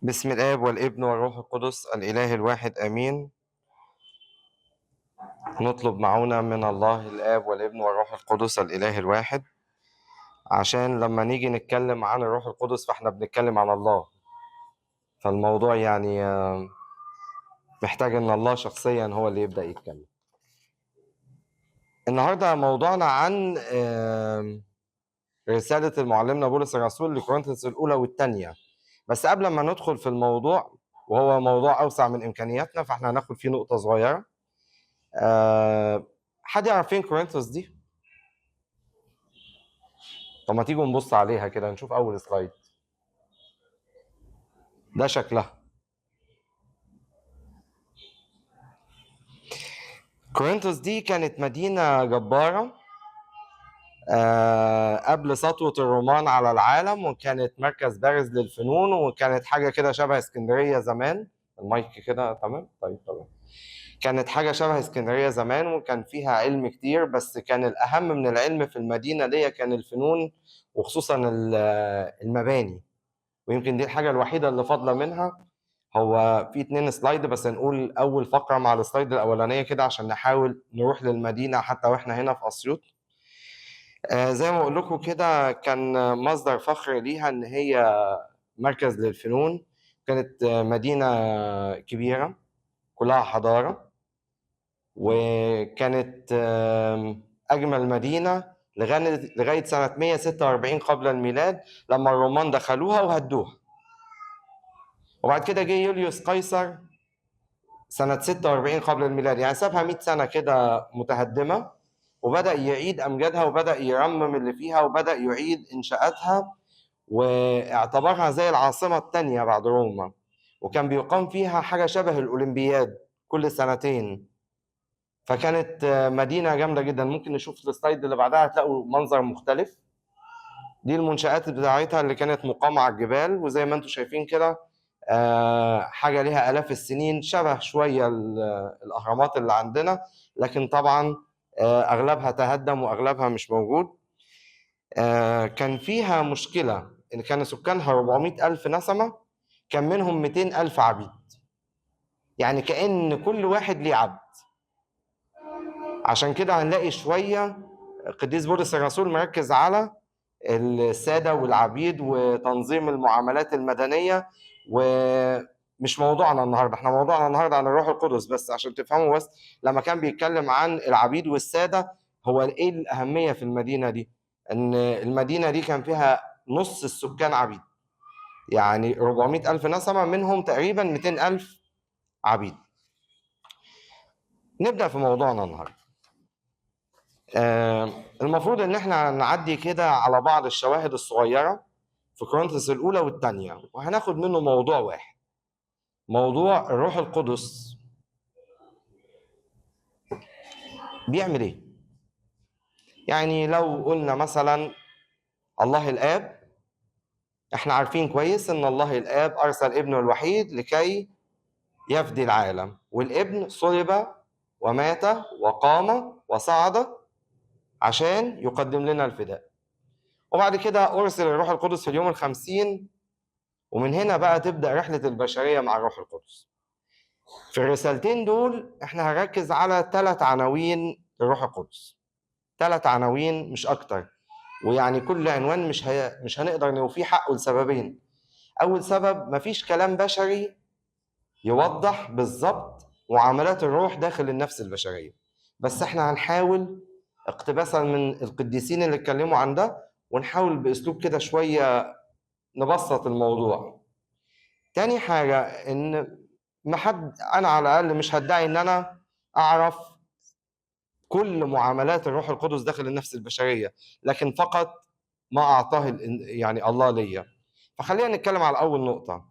بسم الآب والابن والروح القدس الإله الواحد آمين. نطلب معونة من الله الآب والابن والروح القدس الإله الواحد، عشان لما نيجي نتكلم عن الروح القدس فاحنا بنتكلم عن الله، فالموضوع يعني محتاج ان الله شخصيا هو اللي يبدأ يتكلم. النهاردة موضوعنا عن رسالة المعلمنا بولس الرسول لكورنثوس الأولى والثانية. بس قبل ما ندخل في الموضوع، وهو موضوع أوسع من إمكانياتنا، فاحنا هناخد فيه نقطة صغيرة. حد يعرف فين كورنثوس دي؟ طب ما تيجوا نبص عليها كده، نشوف أول سلايد. ده شكلها. كورنثوس دي كانت مدينة جبارة قبل سطوة الرومان على العالم، وكانت مركز بارز للفنون، وكانت حاجة كده شبه اسكندرية زمان. المايك كده تمام؟ طيب تمام. كانت حاجة شبه اسكندرية زمان، وكان فيها علم كتير، بس كان الأهم من العلم في المدينة دي كان الفنون، وخصوصا المباني. ويمكن دي الحاجة الوحيدة اللي فاضلة منها. هو في 2 slide بس، نقول أول فقرة مع ال slide الأولانية كده عشان نحاول نروح للمدينة حتى وإحنا هنا في أسيوط. زي ما أقول لكم كده، كان مصدر فخر ليها إن هي مركز للفنون. كانت مدينة كبيرة كلها حضارة، وكانت أجمل مدينة لغاية سنة 146 قبل الميلاد لما الرومان دخلوها وهدوها. وبعد كده جه يوليوس قيصر سنة 46 قبل الميلاد، يعني سابها 100 سنة كده متهدمة، وبدأ يعيد أمجادها، وبدأ يرمم اللي فيها، وبدأ يعيد إنشاءاتها، واعتبرها زي العاصمة التانية بعد روما. وكان بيقام فيها حاجة شبه الأولمبياد كل سنتين، فكانت مدينة جامدة جدا. ممكن نشوف السلايد اللي بعدها، هتلاقوا منظر مختلف. دي المنشآت بتاعتها اللي كانت مقامة على الجبال، وزي ما انتم شايفين كده حاجة ليها آلاف السنين، شبه شوية الأهرامات اللي عندنا، لكن طبعا أغلبها تهدم وأغلبها مش موجود. كان فيها مشكلة إن كان سكانها 400,000 نسمة، كان منهم 200,000 عبيد، يعني كأن كل واحد ليه عبد. عشان كده هنلاقي شوية قديس بولس الرسول مركز على السادة والعبيد وتنظيم المعاملات المدنية، ومش موضوعنا النهاردة. احنا موضوعنا النهاردة عن الروح القدس، بس عشان تفهموا بس لما كان بيتكلم عن العبيد والسادة هو ايه الأهمية في المدينة دي. ان المدينة دي كان فيها نص السكان عبيد، يعني 400,000 نسمة منهم تقريبا 200,000 عبيد. نبدأ في موضوعنا النهاردة. المفروض ان احنا نعدي كده على بعض الشواهد الصغيرة في كورنثوس الأولى والثانية، وهناخد منه موضوع واحد، موضوع الروح القدس بيعمل ايه. يعني لو قلنا مثلا الله الآب، احنا عارفين كويس ان الله الآب أرسل ابنه الوحيد لكي يفدي العالم، والابن صلب ومات وقام وصعد عشان يقدم لنا الفداء. وبعد كده أرسل الروح القدس في اليوم 50، ومن هنا بقى تبدأ رحلة البشرية مع الروح القدس. في الرسالتين دول احنا هنركز على 3 عناوين للروح القدس، 3 عناوين مش أكتر، ويعني كل عنوان مش هنقدر نوفيه حقه لسببين. أول سبب، مفيش كلام بشري يوضح بالظبط معاملات الروح داخل النفس البشرية، بس احنا هنحاول اقتباسا من القديسين اللي اتكلموا عن ده، ونحاول بأسلوب كده شوية نبسط الموضوع. تاني حاجة، إن ما حد، أنا على الأقل مش هدعي إن أنا أعرف كل معاملات الروح القدس داخل النفس البشرية، لكن فقط ما أعطاه يعني الله ليا. فخلينا نتكلم على أول نقطة.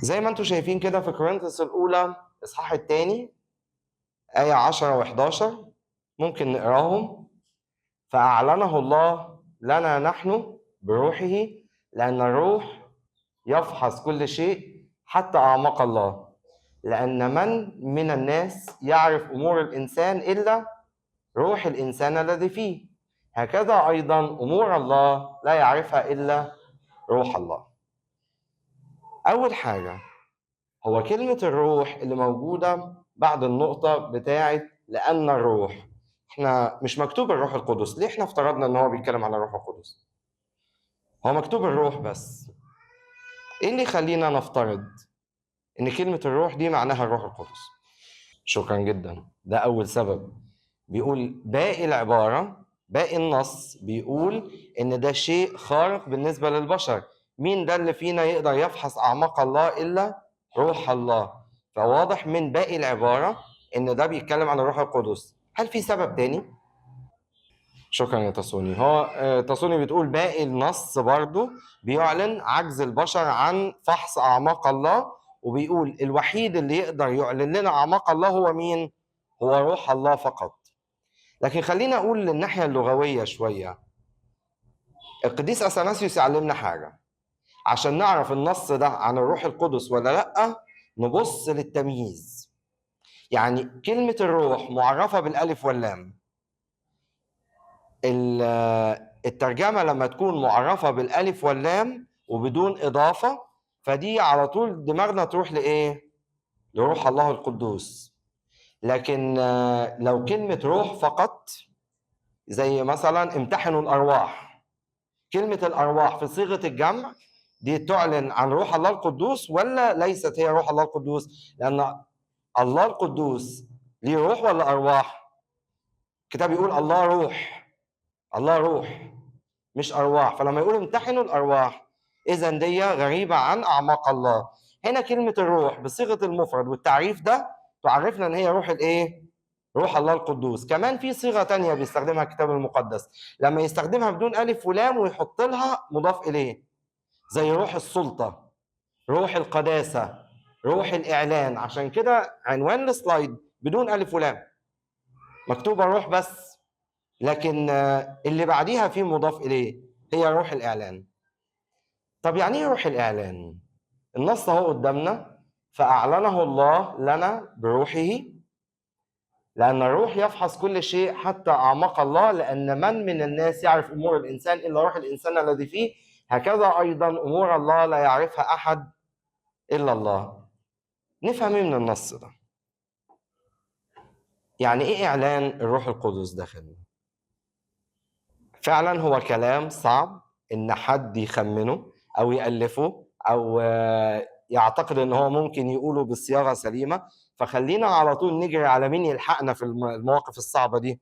زي ما انتم شايفين كده في كورنثوس الأولى إصحاح 2 آية 10 و11، ممكن نقراهم. فأعلنه الله لنا نحن بروحه، لأن الروح يفحص كل شيء حتى أعماق الله، لأن من الناس يعرف أمور الإنسان إلا روح الإنسان الذي فيه، هكذا أيضا أمور الله لا يعرفها إلا روح الله. أول حاجة، هو كلمة الروح اللي موجودة بعد النقطة بتاعت لأن الروح، احنا مش مكتوب الروح القدس، ليه احنا افترضنا ان هو بيتكلم على الروح القدس؟ هو مكتوب الروح بس. ايه اللي يخلينا نفترض ان كلمة الروح دي معناها الروح القدس؟ شكرا جدا، ده أول سبب. بيقول باقي العبارة، باقي النص بيقول إن ده شيء خارق بالنسبة للبشر. مين ده اللي فينا يقدر يفحص أعماق الله إلا روح الله؟ فواضح من باقي العبارة إن ده بيتكلم عن الروح القدس. هل في سبب تاني؟ شكرا يا تصوني. هو تصوني بتقول باقي النص برضو بيعلن عجز البشر عن فحص أعماق الله، وبيقول الوحيد اللي يقدر يعلن لنا أعماق الله هو مين؟ هو روح الله فقط. لكن خلينا أقول للناحية اللغوية شوية. القديس أثناسيوس يعلمنا حاجة عشان نعرف النص ده عن الروح القدس ولا لأ، نبص للتمييز. يعني كلمة الروح معرفة بالألف واللام. الترجمة لما تكون معرفة بالألف واللام وبدون إضافة، فدي على طول دماغنا تروح لإيه؟ لروح الله القدوس. لكن لو كلمة روح فقط، زي مثلا امتحنوا الأرواح، كلمة الأرواح في صيغة الجمع دي تعلن عن روح الله القدوس ولا ليست هي روح الله القدوس؟ لأن الله القدوس ليه روح ولا أرواح؟ الكتاب يقول الله روح، الله روح مش أرواح. فلما يقول امتحنوا الأرواح، إذن دي غريبة عن أعماق الله. هنا كلمة الروح بصيغة المفرد والتعريف ده تعرفنا إن هي روح الإيه؟ روح الله القدوس. كمان في صيغة تانية بيستخدمها الكتاب المقدس لما يستخدمها بدون ألف ولام ويحط لها مضاف إليه، زي روح السلطة، روح القداسة، روح الإعلان. عشان كده عنوان السلايد بدون ألف ولام، مكتوبة روح بس، لكن اللي بعديها في مضاف إليه هي روح الإعلان. طب يعني إيه روح الإعلان؟ النص اهو قدامنا، فأعلنه الله لنا بروحه، لأن الروح يفحص كل شيء حتى أعماق الله، لأن من الناس يعرف أمور الإنسان إلا روح الإنسان الذي فيه، هكذا أيضا أمور الله لا يعرفها أحد إلا الله. نفهم إيه من النص ده؟ يعني إيه إعلان الروح القدس داخلنا؟ فعلا هو كلام صعب إن حد يخمنه أو يألفه أو يعتقد إن هو ممكن يقوله بصياغة سليمة، فخلينا على طول نجري على مين يلحقنا في المواقف الصعبة دي.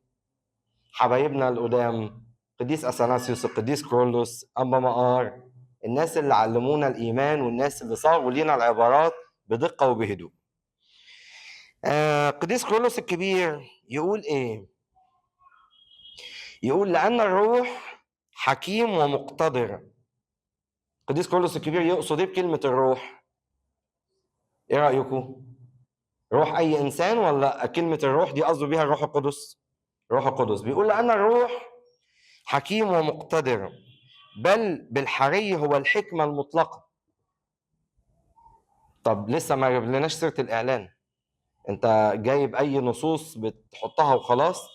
حبايبنا القدام، قديس أثناسيوس، القديس كرولوس، أبا مقار، الناس اللي علمونا الإيمان والناس اللي صاغوا لينا العبارات بدقة وبهدوء. قديس كرولوس الكبير يقول إيه؟ يقول لأن الروح حكيم ومقتدر. قديس كرولوس الكبير يقصد إيه بكلمة الروح؟ إيه رأيكم؟ روح أي إنسان ولا كلمة الروح دي قصده بيها الروح القدس؟ الروح القدس. بيقول لأن الروح حكيم ومقتدر، بل بالحري هو الحكمة المطلقة. طب لسه ما جبلناش سيرة الإعلان، أنت جايب أي نصوص بتحطها وخلاص،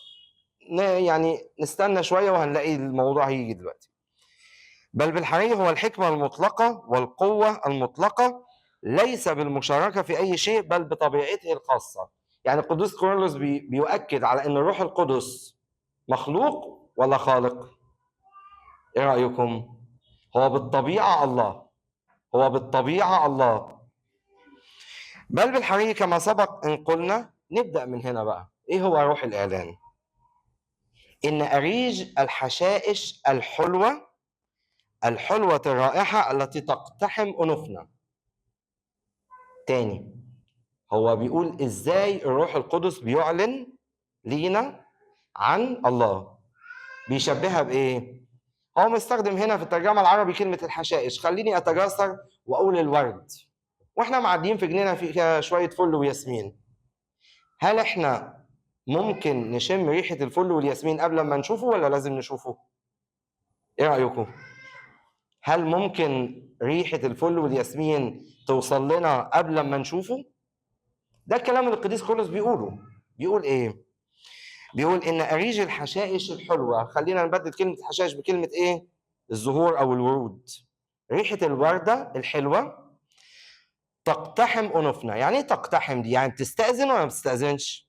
يعني نستنى شوية وهنلاقي الموضوع هيجي دلوقتي. بل بالحري هو الحكمة المطلقة والقوة المطلقة، ليس بالمشاركة في أي شيء بل بطبيعته الخاصة. يعني القديس كورولوس بيؤكد على أن الروح القدس مخلوق ولا خالق؟ إيه رأيكم؟ هو بالطبيعة الله، هو بالطبيعة الله. بل بالحري كما سبق إن قلنا. نبدأ من هنا بقى، إيه هو روح الإعلان؟ إن أريج الحشائش الحلوة، الحلوة الرائحة التي تقتحم أنوفنا. تاني هو بيقول إزاي الروح القدس بيعلن لينا عن الله. بيشبهها بإيه؟ هو مستخدم هنا في الترجمة العربي كلمة الحشائش، خليني أتجاسر وأقول الورد. وإحنا معديين في جنينة فيها شوية فل وياسمين، هل إحنا ممكن نشم ريحة الفل والياسمين قبل ما نشوفه ولا لازم نشوفه؟ إيه رأيكم؟ هل ممكن ريحة الفل والياسمين توصل لنا قبل ما نشوفه؟ ده الكلام اللي القديس كورولوس بيقوله. بيقول إيه؟ بيقول إن أريج الحشائش الحلوة، خلينا نبدل كلمة حشائش بكلمة إيه؟ الزهور أو الورود. ريحة الوردة الحلوة تقتحم أنوفنا. يعني ايه تقتحم دي؟ يعني بتستأذن ولا ما بتستأذنش؟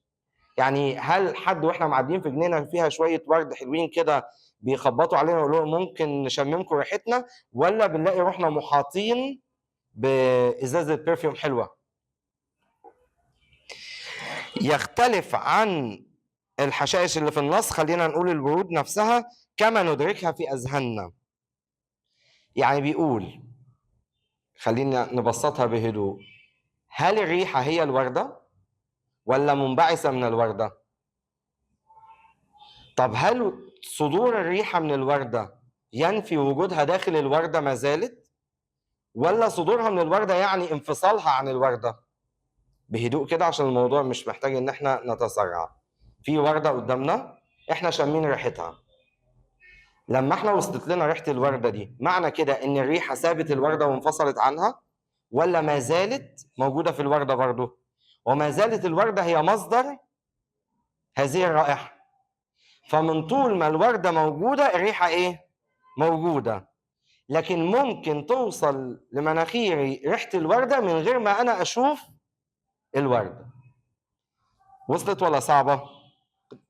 يعني هل حد واحنا معديين في جنينة فيها شوية ورد حلوين كده بيخبطوا علينا ويقولوا ممكن نشممكم ريحتنا، ولا بنلاقي روحنا محاطين بإزازة برفيوم حلوة؟ يختلف عن الحشائش اللي في النص، خلينا نقول الورود نفسها كما ندركها في أذهاننا. يعني بيقول، خلينا نبسطها بهدوء، هل الريحة هي الوردة ولا منبعثة من الوردة؟ طب هل صدور الريحة من الوردة ينفي وجودها داخل الوردة ما زالت، ولا صدورها من الوردة يعني انفصالها عن الوردة؟ بهدوء كده عشان الموضوع مش محتاج ان احنا نتسرع. في وردة قدامنا احنا شامين ريحتها، لما احنا وصلت لنا ريحة الوردة دي، معنى كده ان الريحة سابت الوردة وانفصلت عنها، ولا ما زالت موجودة في الوردة برضو؟ وما زالت الوردة هي مصدر هذه الرائحة. فمن طول ما الوردة موجودة الريحة ايه؟ موجودة. لكن ممكن توصل لمناخيري ريحة الوردة من غير ما انا اشوف الوردة. وصلت ولا صعبة؟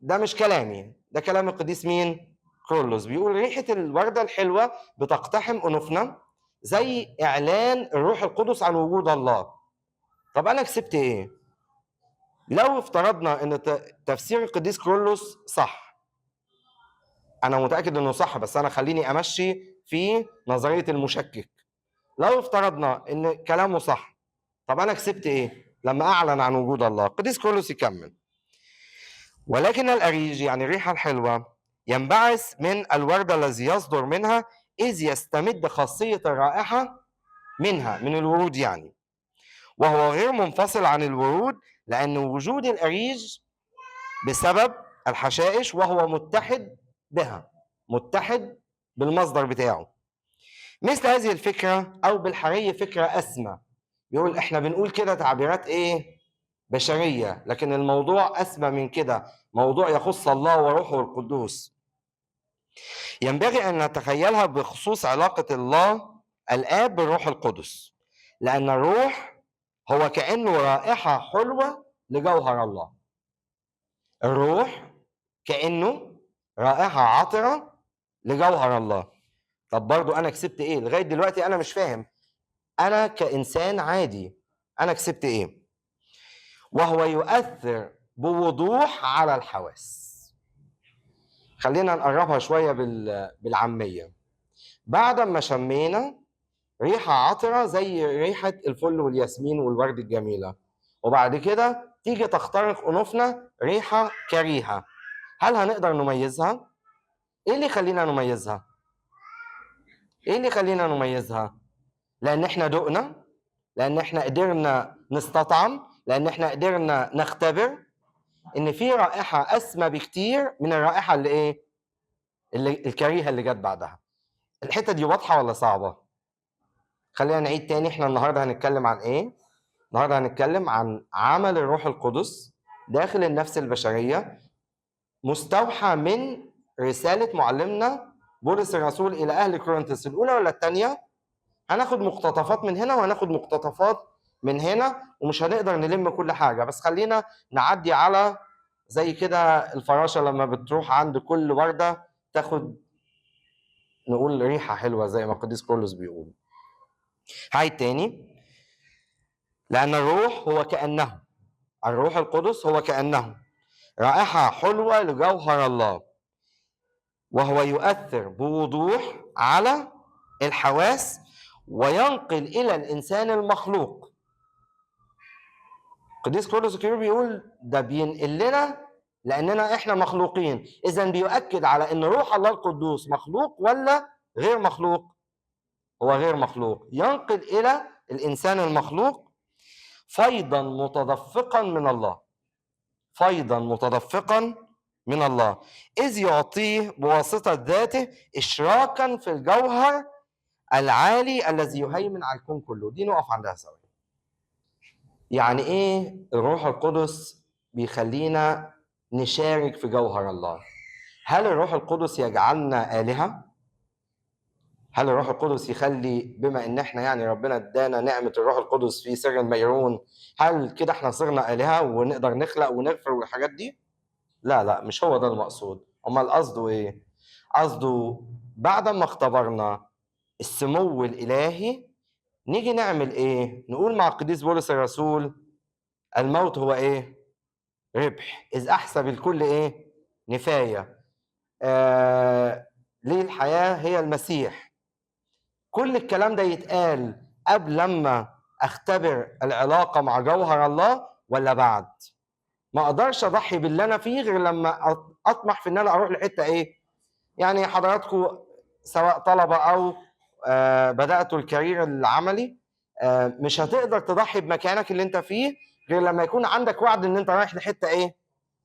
ده مش كلامي، ده كلام القديس مين؟ كرولوس. بيقول ريحة الوردة الحلوة بتقتحم أنوفنا زي إعلان الروح القدس عن وجود الله. طب أنا كسبت إيه؟ لو افترضنا إن تفسير القديس كرولوس صح، أنا متأكد إنه صح، بس أنا خليني أمشي في نظرية المشكك. لو افترضنا إن كلامه صح، طب أنا كسبت إيه لما أعلن عن وجود الله؟ القديس كرولوس يكمل: ولكن الأريج، يعني الريحة الحلوة، ينبعث من الوردة الذي يصدر منها، إذ يستمد خاصية الرائحة منها، من الورود يعني، وهو غير منفصل عن الورود، لأن وجود الأريج بسبب الحشائش وهو متحد بها، متحد بالمصدر بتاعه. مثل هذه الفكرة، أو بالحرية فكرة أسمى. بيقول إحنا بنقول كده تعبيرات إيه؟ بشرية، لكن الموضوع أسمى من كده، موضوع يخص الله وروحه القدوس. ينبغي أن نتخيلها بخصوص علاقة الله الآب بالروح القدس، لأن الروح هو كأنه رائحة حلوة لجوهر الله. الروح كأنه رائحة عطرة لجوهر الله. طب برضو أنا كسبت إيه؟ لغاية دلوقتي أنا مش فاهم، أنا كإنسان عادي أنا كسبت إيه؟ وهو يؤثر بوضوح على الحواس. خلينا نقربها شوية بالعامية. بعد ما شمينا ريحة عطرة زي ريحة الفل والياسمين والورد الجميلة، وبعد كده تيجي تخترق أنوفنا ريحة كريهة، هل هنقدر نميزها؟ إيه اللي خلينا نميزها؟ إيه اللي خلينا نميزها؟ لأن إحنا دقنا، لأن إحنا قدرنا نستطعم، لأن إحنا قدرنا نختبر إن في رائحة أسمى بكتير من الرائحة اللي إيه؟ اللي الكريهة اللي جت بعدها. الحتة دي واضحة ولا صعبة؟ خلينا نعيد تاني. إحنا النهاردة هنتكلم عن إيه؟ النهاردة هنتكلم عن عمل الروح القدس داخل النفس البشرية، مستوحى من رسالة معلمنا بولس الرسول إلى أهل كورنثوس الأولى ولا الثانية. هناخد مقتطفات من هنا وهناخد مقتطفات من هنا، ومش هنقدر نلم كل حاجة، بس خلينا نعدي على زي كده الفراشة لما بتروح عند كل وردة تاخد نقول ريحة حلوة زي ما القديس كرولوس بيقول. هاي تاني، لأن الروح هو كأنه، الروح القدس هو كأنه رائحة حلوة لجوهر الله، وهو يؤثر بوضوح على الحواس وينقل إلى الإنسان المخلوق. القديس كرولوس الكبير بيقول ده بينقل لنا لأننا إحنا مخلوقين، إذن بيؤكد على إن روح الله القدوس مخلوق ولا غير مخلوق؟ هو غير مخلوق. ينقل إلى الإنسان المخلوق فيضا متدفقا من الله، فيضا متدفقا من الله، إذ يعطيه بواسطة ذاته إشراكا في الجوهر العالي الذي يهيمن على الكون كله. دي نقف عندها سوا. يعني إيه الروح القدس بيخلينا نشارك في جوهر الله؟ هل الروح القدس يجعلنا آلهة؟ هل الروح القدس يخلي، بما ان احنا يعني ربنا ادانا نعمة الروح القدس في سر الميرون، هل كده احنا صرنا آلهة ونقدر نخلق ونغفر والحاجات دي؟ لا لا، مش هو ده المقصود. امال قصده ايه؟ قصده بعد ما اختبرنا السمو الالهي نيجي نعمل ايه؟ نقول مع القديس بولس الرسول الموت هو ايه؟ ربح، اذ احسب الكل ايه؟ نفاية. ليه الحياة هي المسيح. كل الكلام ده يتقال قبل لما اختبر العلاقة مع جوهر الله ولا بعد؟ ما اقدرش اضحي باللي انا فيه غير لما اطمح في ان انا اروح لحتة ايه؟ يعني حضراتكم سواء طلبة او بدأتوا الكارير العملي، مش هتقدر تضحي بمكانك اللي انت فيه غير لما يكون عندك وعد ان انت رايح لحتة ايه؟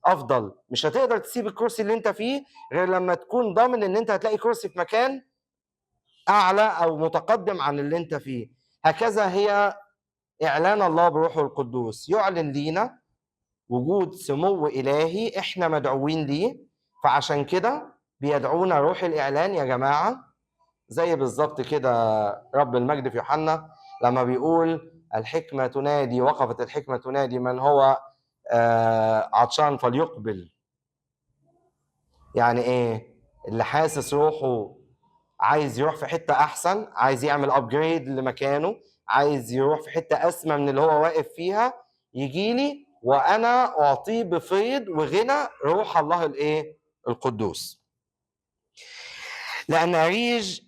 افضل. مش هتقدر تسيب الكرسي اللي انت فيه غير لما تكون ضامن ان انت هتلاقي كرسي في مكان اعلى او متقدم عن اللي انت فيه. هكذا هي اعلان الله بروحه القدوس، يعلن لينا وجود سمو الهي احنا مدعوين ليه. فعشان كده بيدعونا روح الاعلان يا جماعة، زي بالظبط كده رب المجد في يوحنا لما بيقول الحكمة تنادي، وقفت الحكمة تنادي من هو عطشان فليقبل. يعني ايه؟ اللي حاسس روحه عايز يروح في حتة احسن، عايز يعمل upgrade لمكانه، عايز يروح في حتة اسمى من اللي هو واقف فيها، يجيلي وانا اعطيه بفيض وغنى روح الله الايه؟ القدوس. لان ريج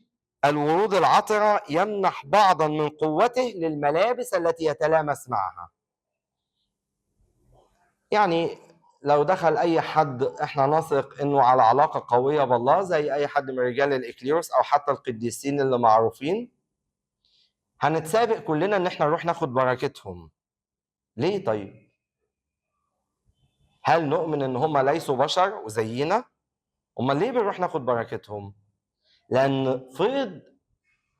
الورود العطرة يمنح بعضا من قوته للملابس التي يتلامس معها. يعني لو دخل اي حد احنا نثق انه على علاقة قوية بالله، زي اي حد من رجال الاكليروس او حتى القديسين اللي معروفين، هنتسابق كلنا ان احنا نروح ناخد بركتهم. ليه طيب؟ هل نؤمن ان هم ليسوا بشر وزينا؟ امال ليه بنروح ناخد بركتهم؟ لان فيض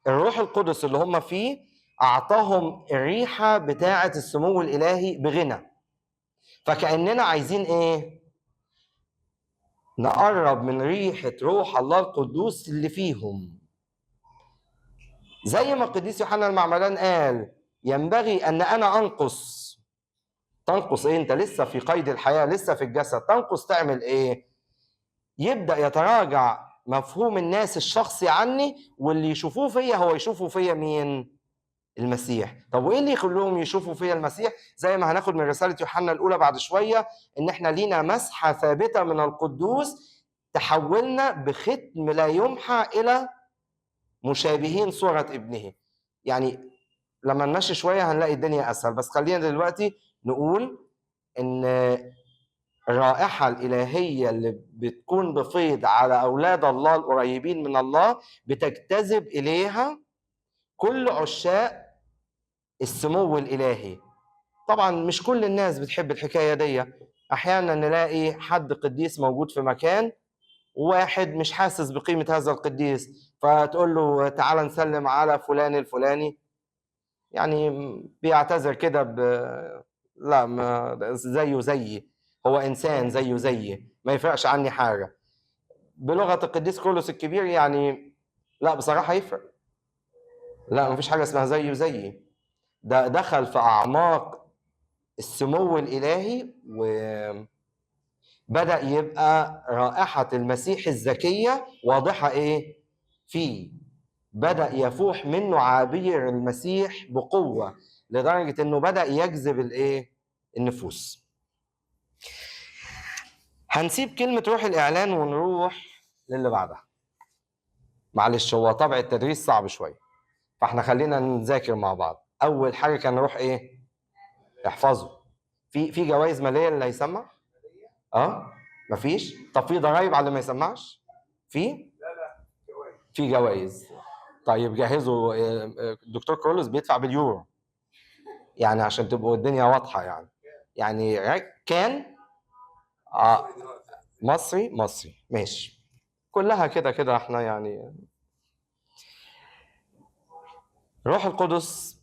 الروح القدس اللي هم فيه اعطاهم الريحة بتاعه السمو الالهي بغنى. فكأننا عايزين ايه؟ نقرب من ريحة روح الله القدوس اللي فيهم. زي ما القديس يوحنا المعمدان قال ينبغي ان انا انقص. تنقص ايه؟ انت لسه في قيد الحياة، لسه في الجسد. تنقص تعمل ايه؟ يبدأ يتراجع مفهوم الناس الشخصي عني، واللي يشوفوه فيا هو يشوفوا فيا مين؟ المسيح. طب وايه اللي يخليهم يشوفوا فيا المسيح؟ زي ما هناخد من رسالة يوحنا الأولى بعد شوية، ان احنا لينا مسحة ثابتة من القدوس تحولنا بختم لا يمحى إلى مشابهين صورة ابنه. يعني لما نمشي شوية هنلاقي الدنيا أسهل، بس خلينا دلوقتي نقول ان الرائحة الإلهية اللي بتكون بفيض على أولاد الله القريبين من الله بتجتذب إليها كل عشاق السمو الإلهي. طبعا مش كل الناس بتحب الحكاية دي. أحيانا نلاقي حد قديس موجود في مكان، واحد مش حاسس بقيمة هذا القديس، فتقول له تعال نسلم على فلان الفلاني، يعني بيعتذر كده لا، ما زيه زيي، هو إنسان زيه زيي، ما يفرقش عني حاجة. بلغة القديس كرولوس الكبير يعني لا بصراحة يفرق، لا مفيش حاجة اسمها زيه زيي. ده دخل في أعماق السمو الإلهي وبدأ يبقى رائحة المسيح الزكية واضحة إيه فيه. بدأ يفوح منه عبير المسيح بقوة لدرجة إنه بدأ يجذب الإيه؟ النفوس. هنسيب كلمة روح الإعلان ونروح للي بعدها. معلش هو طبع التدريس صعب شوية، فاحنا خلينا نذاكر مع بعض. أول حاجة كان نروح إيه؟ احفظه. في جوائز مالية اللي هيسمع؟ مفيش؟ طب في ضرايب على اللي ما يسمعش؟ في؟ لا جوائز. في جوائز. طيب جهزوا. الدكتور كرولوس بيدفع باليورو، يعني عشان تبقوا الدنيا واضحة. يعني كان مصري مصري ماشي، كلها كده كده احنا يعني. روح القدس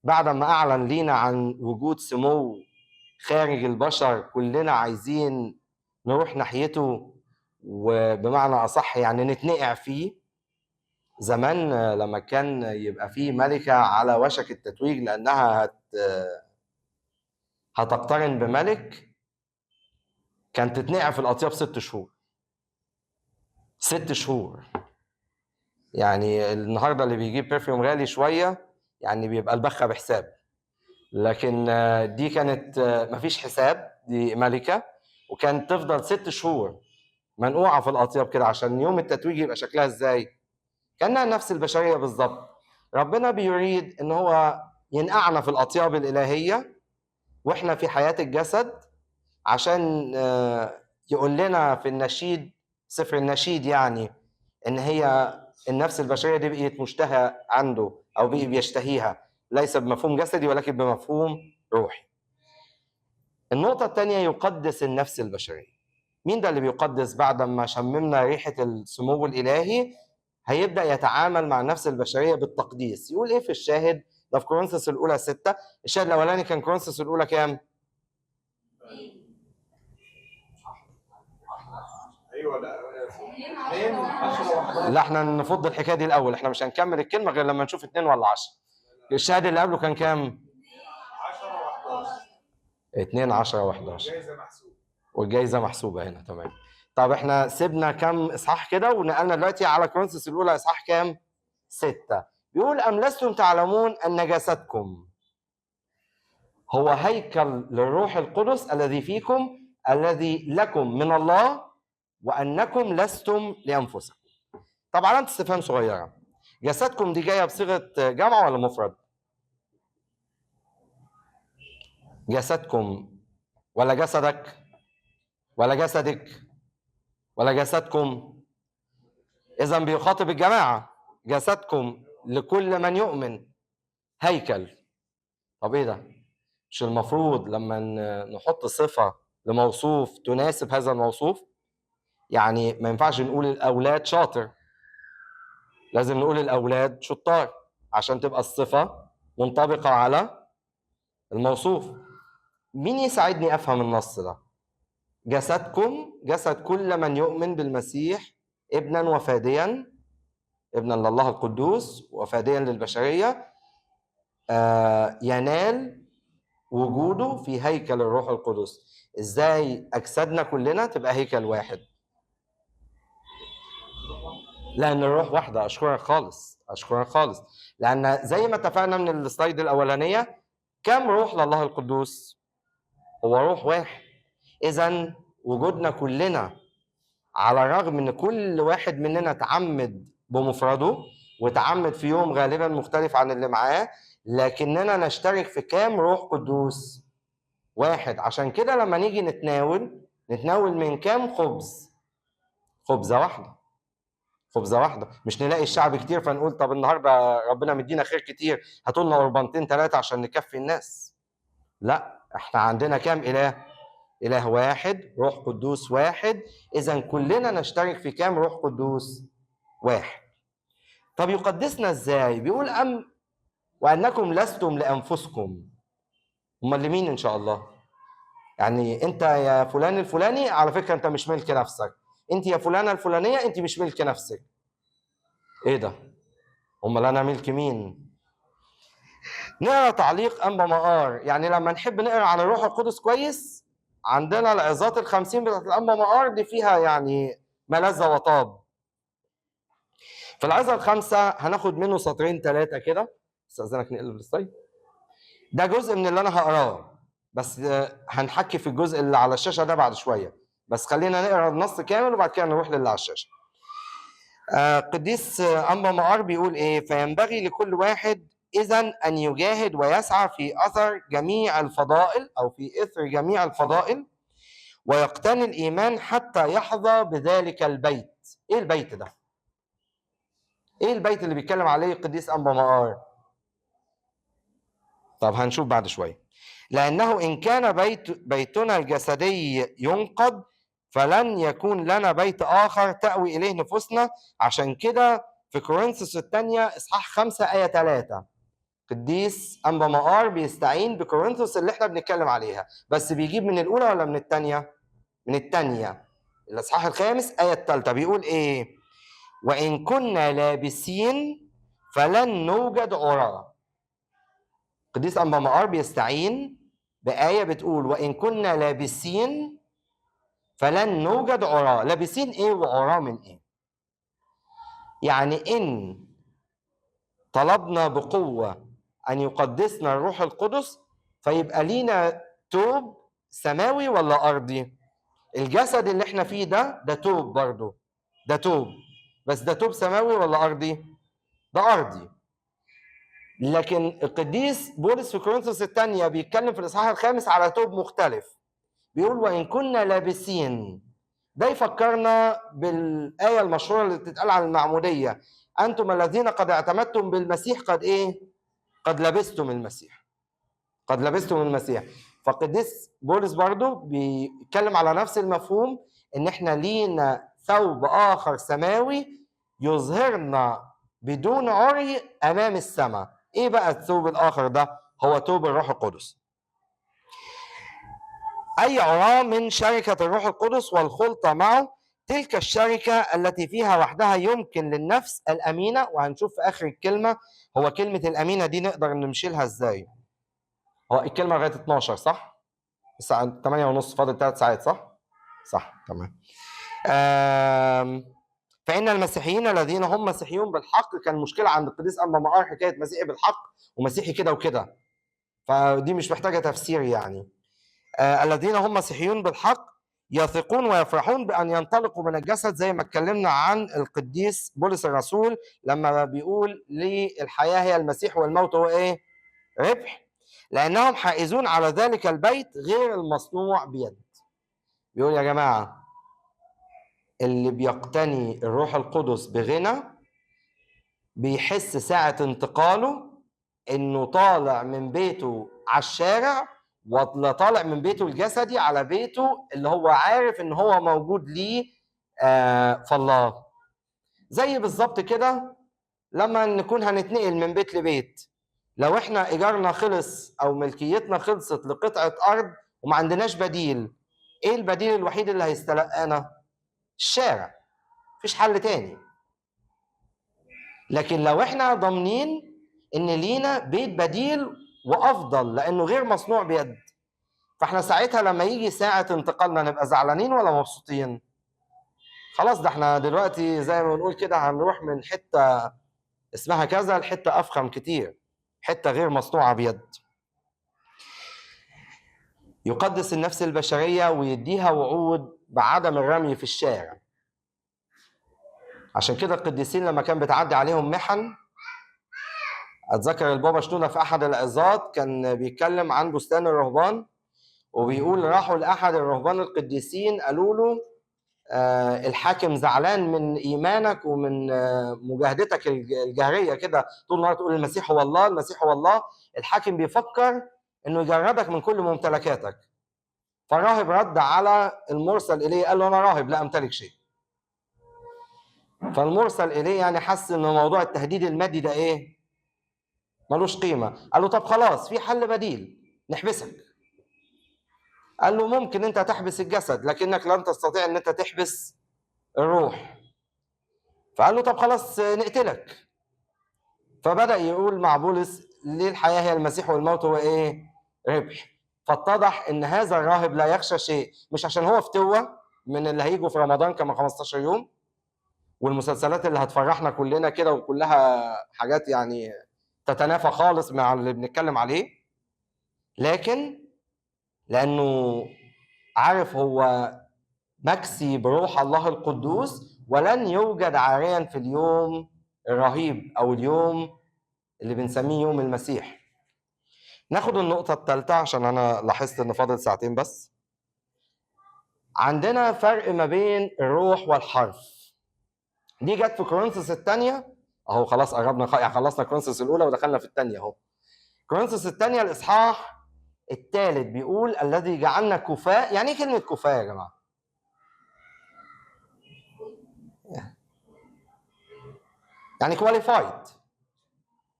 بعد ما أعلن لينا عن وجود سمو خارج البشر كلنا عايزين نروح ناحيته، وبمعنى أصح يعني نتنقع فيه، زمان لما كان يبقى فيه ملكة على وشك التتويج لأنها هتقترن بملك، كانت تتنقع في الأطياب 6 شهور. 6 شهور. يعني النهارده اللي بيجيب برفيوم غالي شوية يعني بيبقى البخة بحساب، لكن دي كانت مفيش حساب، دي ملكة، وكانت تفضل 6 شهور منقوعة في الأطياب كده عشان يوم التتويج يبقى شكلها ازاي؟ كأنها نفس البشرية بالظبط. ربنا بيريد ان هو ينقعنا في الأطياب الإلهية واحنا في حياة الجسد، عشان يقول لنا في النشيد، سفر النشيد يعني، ان هي النفس البشرية دي بقيت مشتهى عنده او بقي بيشتهيها، ليس بمفهوم جسدي ولكن بمفهوم روحي. النقطة الثانية، يقدس النفس البشرية. مين ده اللي بيقدس؟ بعد ما شممنا ريحة السمو الإلهي هيبدأ يتعامل مع النفس البشرية بالتقديس. يقول إيه في الشاهد ده في كورنثوس الأولى 6؟ الشاهد الأولاني كان كورنثوس الأولى كام؟ أيوة لا لا احنا نفض الحكاية دي الأول، احنا مش هنكمل الكلمة غير لما نشوف 2 ولا 10. الشاهد اللي قبله كان كام؟ 10 و11. 2 10 و11. الجايزة محسوبة. والجايزة محسوبة هنا، تمام. طب احنا سيبنا كام اصحاح كده ونقلنا دلوقتي على كورنثوس الاولى اصحاح كام؟ 6. بيقول ام لستم تعلمون ان جسدكم هو هيكل للروح القدس الذي فيكم الذي لكم من الله وانكم لستم لانفسكم. طب علامة استفهام صغيرة، جسدكم دي جاية بصيغة جمع ولا مفرد؟ جسدكم ولا جسدك ولا جسدك ولا جسدكم؟ إذا بيخاطب الجماعة، جسدكم لكل من يؤمن هيكل. طب إيه ده؟ مش المفروض لما نحط صفة لموصوف تناسب هذا الموصوف؟ يعني ما ينفعش نقول الأولاد شاطر، لازم نقول الأولاد شطار عشان تبقى الصفة منطبقة على الموصوف. مين يساعدني أفهم النص ده؟ جسدكم، جسد كل من يؤمن بالمسيح ابنا وفاديا، ابنا لله القدوس وفاديا للبشرية، ينال وجوده في هيكل الروح القدس. ازاي أجسادنا كلنا تبقى هيكل واحد؟ لأن الروح واحدة. أشكرك خالص، أشكرك خالص. لأن زي ما اتفقنا من السلايد الأولانية، كم روح لله القدوس؟ هو روح واحد. إذن وجودنا كلنا، على الرغم إن كل واحد مننا تعمد بمفرده وتعمد في يوم غالبا مختلف عن اللي معاه، لكننا نشترك في كام روح قدوس؟ واحد. عشان كده لما نيجي نتناول، نتناول من كام خبز؟ خبزة واحدة، خبزة واحدة. مش نلاقي الشعب كتير فنقول طب النهاردة ربنا مدينا خير كتير، هاتوا لنا قربانتين 3 عشان نكفي الناس. لا، احنا عندنا كام إله؟ إله واحد، روح قدوس واحد. إذن كلنا نشترك في كام روح قدوس؟ واحد. طب يقدسنا إزاي؟ بيقول أم وأنكم لستم لأنفسكم. أمال لمين إن شاء الله؟ يعني أنت يا فلان الفلاني على فكرة أنت مش ملك نفسك، أنت يا فلانة الفلانية أنت مش ملك نفسك. إيه ده؟ أمال أنا ملك مين؟ نقرأ تعليق أنبا مقار. يعني لما نحب نقرأ عن الروح القدس كويس، عندنا العظات 50 بتاعت الأنبا مقار دي فيها يعني ما لذ وطاب. في العظة 5 هناخد منه 2 3 كده. استأذنك نقلب السلايد. ده جزء من اللي أنا هقراه، بس هنحكي في الجزء اللي على الشاشة ده بعد شوية، بس خلينا نقرا النص كامل وبعد كده نروح للي على الشاشة. قديس أنبا مقار بيقول إيه؟ فينبغي لكل واحد إذن أن يجاهد ويسعى في أثر جميع الفضائل، أو في إثر جميع الفضائل، ويقتني الإيمان حتى يحظى بذلك البيت. إيه البيت ده؟ إيه البيت اللي بيتكلم عليه القديس أنبا مقار؟ طب هنشوف بعد شوية. لأنه إن كان بيتنا الجسدي ينقض فلن يكون لنا بيت آخر تأوي إليه نفوسنا. عشان كده في كورنثوس الثانية إصحاح 5 آية 3 قديس أنبا مقار بيستعين بكورنثوس اللي احنا بنتكلم عليها، بس بيجيب من الأولى ولا من الثانية؟ من الثانية. الإصحاح 5 آية 3 بيقول إيه؟ وإن كنا لابسين فلن نوجد عراة. قديس أنبا مقار بيستعين بآية بتقول وإن كنا لابسين فلن نوجد عراة. لابسين إيه وعراة من إيه؟ يعني إن طلبنا بقوة أن يقدسنا الروح القدس فيبقى لينا توب سماوي ولا أرضي؟ الجسد اللي احنا فيه ده توب برضو، ده توب، بس ده توب سماوي ولا أرضي؟ ده أرضي. لكن القديس بولس في كورنثوس الثانية بيتكلم في الإصحاح الخامس على توب مختلف، بيقول وإن كنا لابسين. ده يفكرنا بالآية المشهورة اللي بتتقال على المعمودية، أنتم الذين قد اعتمدتم بالمسيح قد إيه؟ قد لبستم المسيح، قد لبستم المسيح. فالقديس بولس برضو بيتكلم على نفس المفهوم، إن إحنا لينا ثوب آخر سماوي يظهرنا بدون عري أمام السماء. إيه بقى الثوب الآخر ده؟ هو ثوب الروح القدس. أي عراة من شركة الروح القدس والخلطة معه، تلك الشركة التي فيها وحدها يمكن للنفس الأمينة. وهنشوف في آخر الكلمة هو كلمة الأمينة دي نقدر نمشي لها إزاي. هو الكلمة لغاية 12 صح؟ الساعة 8:30، فاضل 3 ساعات صح؟ صح، تمام. فإن المسيحيين الذين هم مسيحيون بالحق، كان مشكلة عند القديس أنبا مقار حكاية مسيحي بالحق ومسيحي كده وكده، فدي مش محتاجة تفسير يعني. الذين هم مسيحيون بالحق يثقون ويفرحون بأن ينطلقوا من الجسد، زي ما اتكلمنا عن القديس بولس الرسول لما بيقول للحياة هي المسيح والموت هو إيه؟ ربح، لأنهم حائزون على ذلك البيت غير المصنوع بيد. بيقول يا جماعة اللي بيقتني الروح القدس بغنى بيحس ساعة انتقاله إنه طالع من بيته على الشارع، ولا طالع من بيته الجسدي على بيته اللي هو عارف إن هو موجود ليه فالله. زي بالظبط كده لما نكون هنتنقل من بيت لبيت، لو احنا إيجارنا خلص أو ملكيتنا خلصت لقطعة أرض وما عندناش بديل، إيه البديل الوحيد اللي هيستلقانا؟ الشارع، مفيش حل تاني. لكن لو احنا ضامنين إن لينا بيت بديل وأفضل لأنه غير مصنوع بيد، فاحنا ساعتها لما يجي ساعة انتقالنا نبقى زعلانين ولا مبسوطين؟ خلاص ده احنا دلوقتي زي ما بنقول كده هنروح من حتة اسمها كذا لحتة أفخم كتير، حتة غير مصنوعة بيد. يقدس النفس البشرية ويديها وعود بعدم الرمي في الشارع. عشان كده القديسين لما كان بتعدي عليهم محن، أتذكر البابا شنودة في أحد العظات كان بيتكلم عن بستان الرهبان، وبيقول راحوا لأحد الرهبان القديسين قالوا له الحاكم زعلان من إيمانك ومن مجاهدتك الجهرية كده، طول النهار تقول المسيح هو الله، المسيح هو الله، الحاكم بيفكر إنه يجردك من كل ممتلكاتك. فالراهب رد على المرسل إليه قال له أنا راهب لا أمتلك شيء. فالمرسل إليه يعني حس إن موضوع التهديد المادي ده إيه؟ ملوش قيمة. قال له طب خلاص في حل بديل، نحبسك. قال له ممكن انت تحبس الجسد لكنك لن تستطيع ان انت تحبس الروح. فقال له طب خلاص نقتلك. فبدأ يقول مع بولس ليه الحياة هي المسيح والموت هو ايه؟ ربح. فاتضح ان هذا الراهب لا يخشى شيء، مش عشان هو فتوة من اللي هيجوا في رمضان كما 15 يوم والمسلسلات اللي هتفرحنا كلنا كده وكلها حاجات يعني تتنافى خالص مع اللي بنتكلم عليه، لكن لأنه عارف هو مكسي بروح الله القدوس ولن يوجد عاريا في اليوم الرهيب أو اليوم اللي بنسميه يوم المسيح. ناخد النقطة الثالثة عشان أنا لاحظت إن فاضل ساعتين بس. عندنا فرق ما بين الروح والحرف. دي جت في كورنثوس الثانية أهو، خلاص قربنا يعني خلصنا كورنثوس الأولى ودخلنا في الثانية أهو. كورنثوس الثانية الإصحاح الثالث بيقول الذي جعلنا كفاء. يعني ايه كلمة كفاء يا جماعة؟ يعني qualified،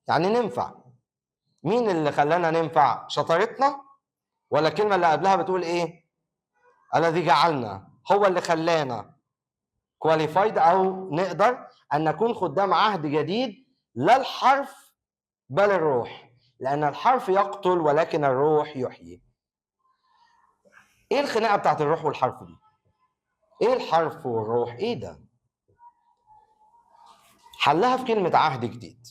يعني ننفع. مين اللي خلانا ننفع؟ شطارتنا ولا الكلمة اللي قبلها بتقول ايه؟ الذي جعلنا، هو اللي خلانا qualified او نقدر ان نكون خدام عهد جديد، لا الحرف بل الروح، لان الحرف يقتل ولكن الروح يحيي. ايه الخناقة بتاعت الروح والحرف دي؟ ايه الحرف والروح؟ ايه ده؟ حلها في كلمة عهد جديد.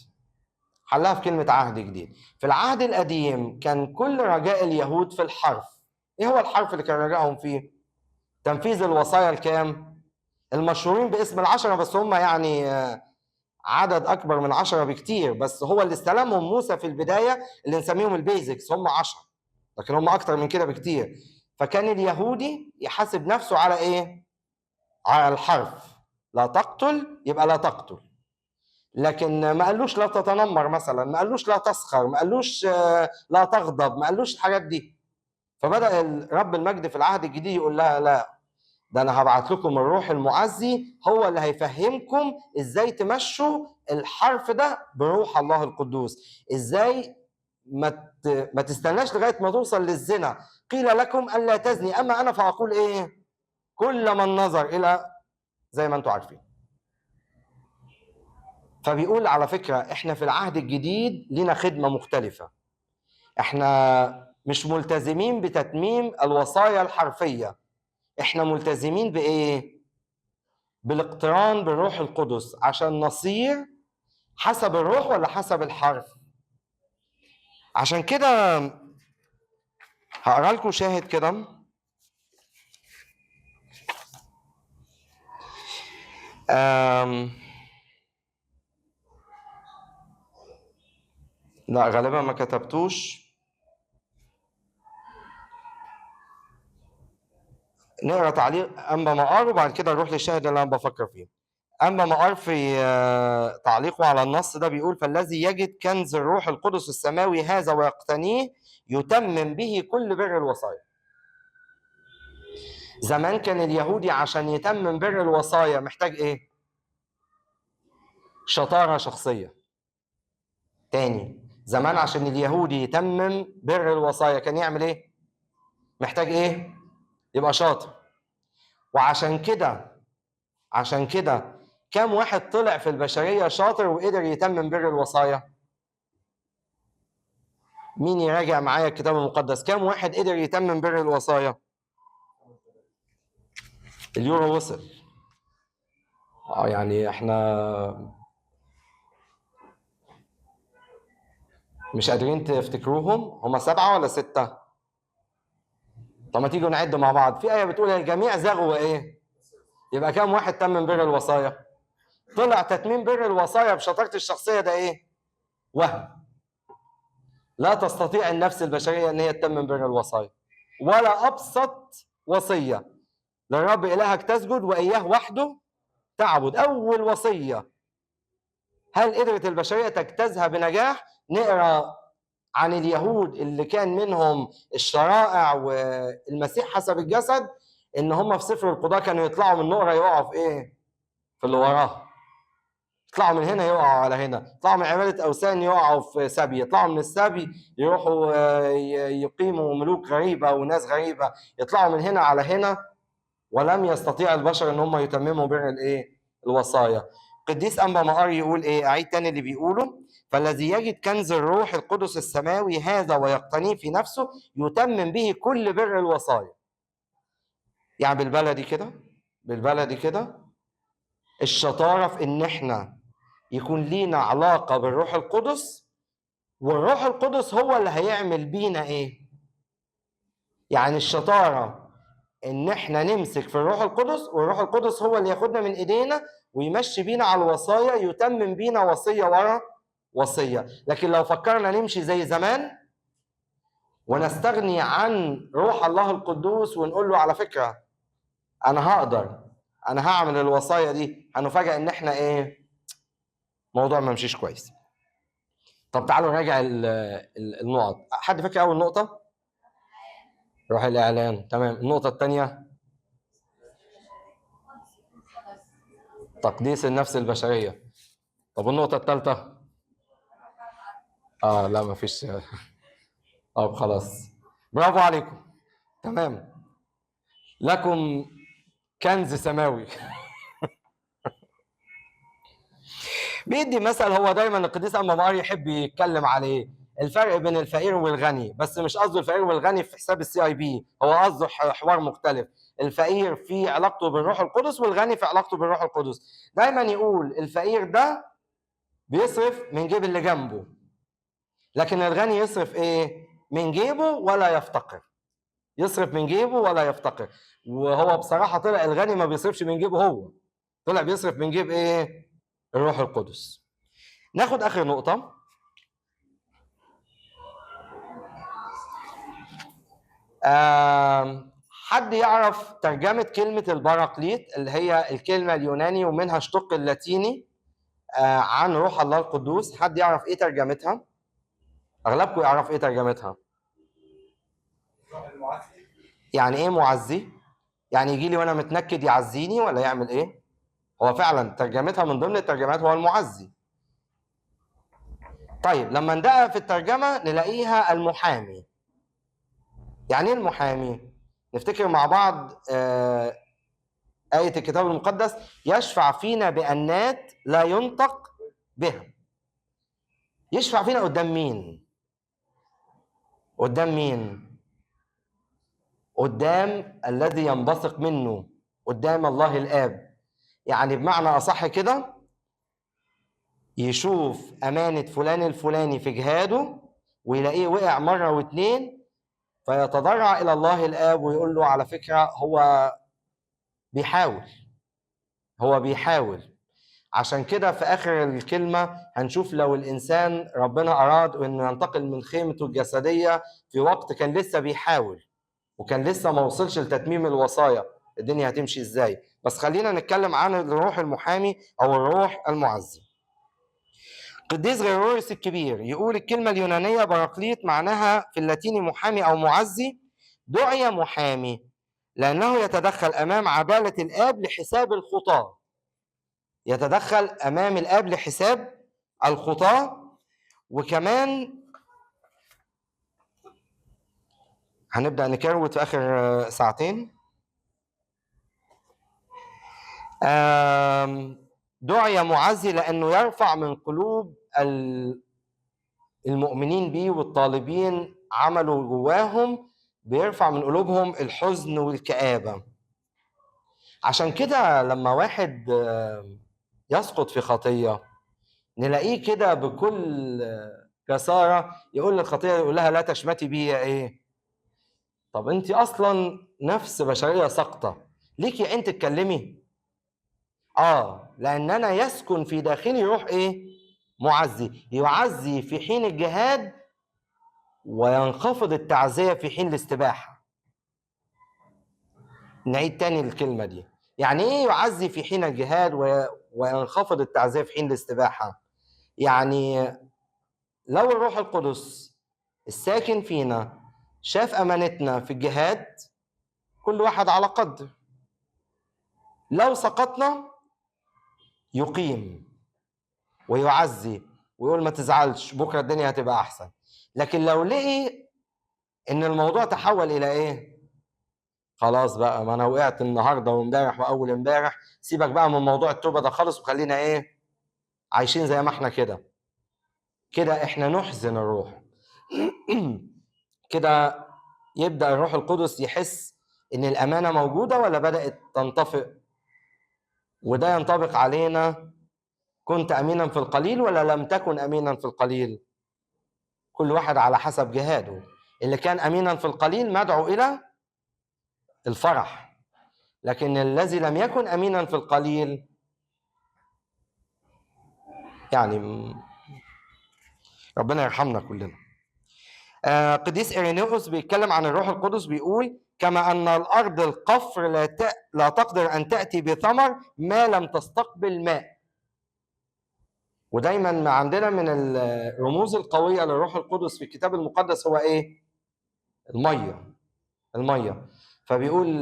حلها في كلمة عهد جديد. في العهد القديم كان كل رجاء اليهود في الحرف. ايه هو الحرف اللي كان رجائهم فيه؟ تنفيذ الوصايا الكام؟ المشهورين باسم العشرة، بس هم يعني عدد أكبر من 10 بكتير، بس هو اللي استلمهم موسى في البداية اللي نسميهم ال basics، هم 10، لكن هم أكتر من كده بكتير. فكان اليهودي يحاسب نفسه على إيه؟ على الحرف. لا تقتل يبقى لا تقتل، لكن ما قالوش لا تتنمر مثلا، ما قالوش لا تسخر، ما قالوش لا تغضب، ما قالوش الحاجات دي. فبدأ رب المجد في العهد الجديد يقول لها لا، ده انا هبعت لكم الروح المعزي، هو اللي هيفهمكم ازاي تمشوا الحرف ده بروح الله القدوس، ازاي ما تستناش لغاية ما توصل للزنا. قيل لكم الا تزني، اما انا فاقول ايه؟ كل من نظر الى، زي ما انتم عارفين. فبيقول على فكرة احنا في العهد الجديد لنا خدمة مختلفة، احنا مش ملتزمين بتتميم الوصايا الحرفية، احنا ملتزمين بايه؟ بالاقتران بالروح القدس عشان نصير حسب الروح ولا حسب الحرف. عشان كده هقرا لكم شاهد كده. لا غالبا ما كتبتوش. نقرا تعليق أنبا مقار وبعد كده نروح للشاهد اللي انا بفكر فيه. أنبا مقار في تعليقه على النص ده بيقول: فالذي يجد كنز الروح القدس السماوي هذا ويقتنيه يتمم به كل بر الوصايا. زمان كان اليهودي عشان يتمم بر الوصايا محتاج ايه؟ شطارة شخصية. تاني، زمان عشان اليهودي يتمم بر الوصايا كان يعمل ايه؟ محتاج ايه؟ يبقى شاطر. وعشان كده، عشان كده كام واحد طلع في البشرية شاطر وقدر يتمم بر الوصايا؟ مين يراجع معايا الكتاب المقدس؟ كام واحد قدر يتمم بر الوصايا؟ اليورو وصل. يعني احنا مش قادرين تفتكروهم، هما 7 ولا 6؟ طب ما تيجوا نعد مع بعض. في آية بتقول الجميع زاغوا ايه؟ يبقى كام واحد تمم بر الوصايا؟ طلع تتميم بر الوصايا بشطارة الشخصية ده ايه؟ وهم. لا تستطيع النفس البشرية ان هي تتمم بر الوصايا، ولا أبسط وصية، للرب إلهك تسجد وإياه وحده تعبد. أول وصية هل قدرت البشرية تجتازها بنجاح؟ نقرأ عن اليهود اللي كان منهم الشرائع والمسيح حسب الجسد، ان هم في سفر القضاء كانوا يطلعوا من نقرة يقعوا في ايه؟ في اللي وراه. يطلعوا من هنا يقعوا على هنا، يطلعوا من عبادة أوثان يقعوا في سبي، يطلعوا من السبي يروحوا يقيموا ملوك غريبة وناس غريبة، يطلعوا من هنا على هنا، ولم يستطيع البشر ان هم يتمموا بر الايه؟ الوصايا. قديس أنبا مقار يقول ايه؟ اعيد تاني اللي بيقوله: فالذي يجد كنز الروح القدس السماوي هذا ويقتنيه في نفسه يتمم به كل بر الوصايا. يعني بالبلدي كده، بالبلدي كده، الشطارة في ان احنا يكون لينا علاقة بالروح القدس، والروح القدس هو اللي هيعمل بينا ايه؟ يعني الشطارة ان احنا نمسك في الروح القدس، والروح القدس هو اللي ياخدنا من ايدينا ويمشي بينا على الوصايا، يتمم بينا وصية ورا وصية. لكن لو فكرنا نمشي زي زمان ونستغني عن روح الله القدوس ونقول له على فكرة انا هقدر، انا هعمل الوصايا دي، هنفاجئ ان احنا ايه؟ موضوع ما مشيش كويس. طب تعالوا نراجع النقط. حد فاكر اول نقطة؟ روح الاعلان، تمام. النقطة الثانية تقديس النفس البشرية. طب النقطة الثالثة؟ لا مفيش. طب خلاص، برافو عليكم، تمام. لكم كنز سماوي. بيدي مثل، هو دايما القديس أنبا مقار يحب يتكلم عليه الفرق بين الفقير والغني، بس مش قصده الفقير والغني في حساب الCIB، هو قصده حوار مختلف. الفقير في علاقته بالروح القدس والغني في علاقته بالروح القدس. دايما يقول الفقير ده بيصرف من جيب اللي جنبه، لكن الغني يصرف ايه؟ من جيبه ولا يفتقر. يصرف من جيبه ولا يفتقر. وهو بصراحة طلع الغني ما بيصرفش من جيبه، هو طلع بيصرف من جيب ايه؟ الروح القدس. ناخد آخر نقطة. حد يعرف ترجمة كلمة البراقليط اللي هي الكلمة اليوناني ومنها اشتق اللاتيني عن روح الله القدوس؟ حد يعرف ايه ترجمتها؟ اغلبكم يعرف ايه ترجمتها. يعني ايه معزي؟ يعني يجي لي وانا متنكد يعزيني ولا يعمل ايه؟ هو فعلا ترجمتها من ضمن الترجمات هو المعزي. طيب لما ندقق في الترجمة نلاقيها المحامي. يعني ايه المحامي؟ نفتكر مع بعض آية الكتاب المقدس: يشفع فينا بأنات لا ينطق بها. يشفع فينا قدام مين؟ قدام مين؟ قدام الذي ينبثق منه، قدام الله الآب. يعني بمعنى أصح كده يشوف أمانة فلان الفلاني في جهاده ويلاقيه وقع مرة واتنين، فيتضرع إلى الله الآب ويقول له على فكرة هو بيحاول، هو بيحاول. عشان كده في آخر الكلمة هنشوف لو الإنسان ربنا أراد إنه ينتقل من خيمته الجسدية في وقت كان لسه بيحاول وكان لسه ما وصلش لتتميم الوصايا، الدنيا هتمشي إزاي. بس خلينا نتكلم عن الروح المحامي أو الروح المعزي. قديس غريغوريوس الكبير يقول الكلمة اليونانية براقليط معناها في اللاتيني محامي أو معزي. دعي محامي لأنه يتدخل أمام عدالة الآب لحساب الخطاة. يتدخل أمام الآب لحساب الخطاة. وكمان هنبدأ نكروت في آخر ساعتين. دعي معزي لأنه يرفع من قلوب المؤمنين بيه والطالبين عملوا جواهم، بيرفع من قلوبهم الحزن والكآبة. عشان كده لما واحد يسقط في خطية نلاقيه كده بكل جسارة يقول للخطية، يقول لها لا تشمتي بي ايه. طب انت اصلا نفس بشرية ساقطة، ليكي انت تتكلمي؟ لأن أنا يسكن في داخلي روح إيه؟ معزي، يعزي في حين الجهاد وينخفض التعزية في حين الاستباحة. نعيد تاني الكلمة دي. يعني إيه يعزي في حين الجهاد وينخفض التعزية في حين الاستباحة؟ يعني لو الروح القدس الساكن فينا شاف أمانتنا في الجهاد، كل واحد على قدر، لو سقطنا يقيم ويعزي ويقول ما تزعلش، بكرة الدنيا هتبقى أحسن. لكن لو لقي إن الموضوع تحول إلى إيه؟ خلاص بقى، ما أنا وقعت النهاردة وامبارح وأول امبارح، سيبك بقى من موضوع التوبة ده خالص وخلينا إيه؟ عايشين زي ما إحنا كده. كده إحنا نحزن الروح. كده يبدأ الروح القدس يحس إن الأمانة موجودة ولا بدأت تنطفئ. وده ينطبق علينا، كنت أمينا في القليل ولا لم تكن أمينا في القليل؟ كل واحد على حسب جهاده. اللي كان أمينا في القليل مدعو إلى الفرح، لكن الذي لم يكن أمينا في القليل يعني ربنا يرحمنا كلنا. قديس إيرينيوس بيتكلم عن الروح القدس، بيقول كما أن الأرض القفر لا تقدر أن تأتي بثمر ما لم تستقبل ماء. ودايما ما عندنا من الرموز القوية للروح القدس في الكتاب المقدس هو إيه؟ المية. المية. فبيقول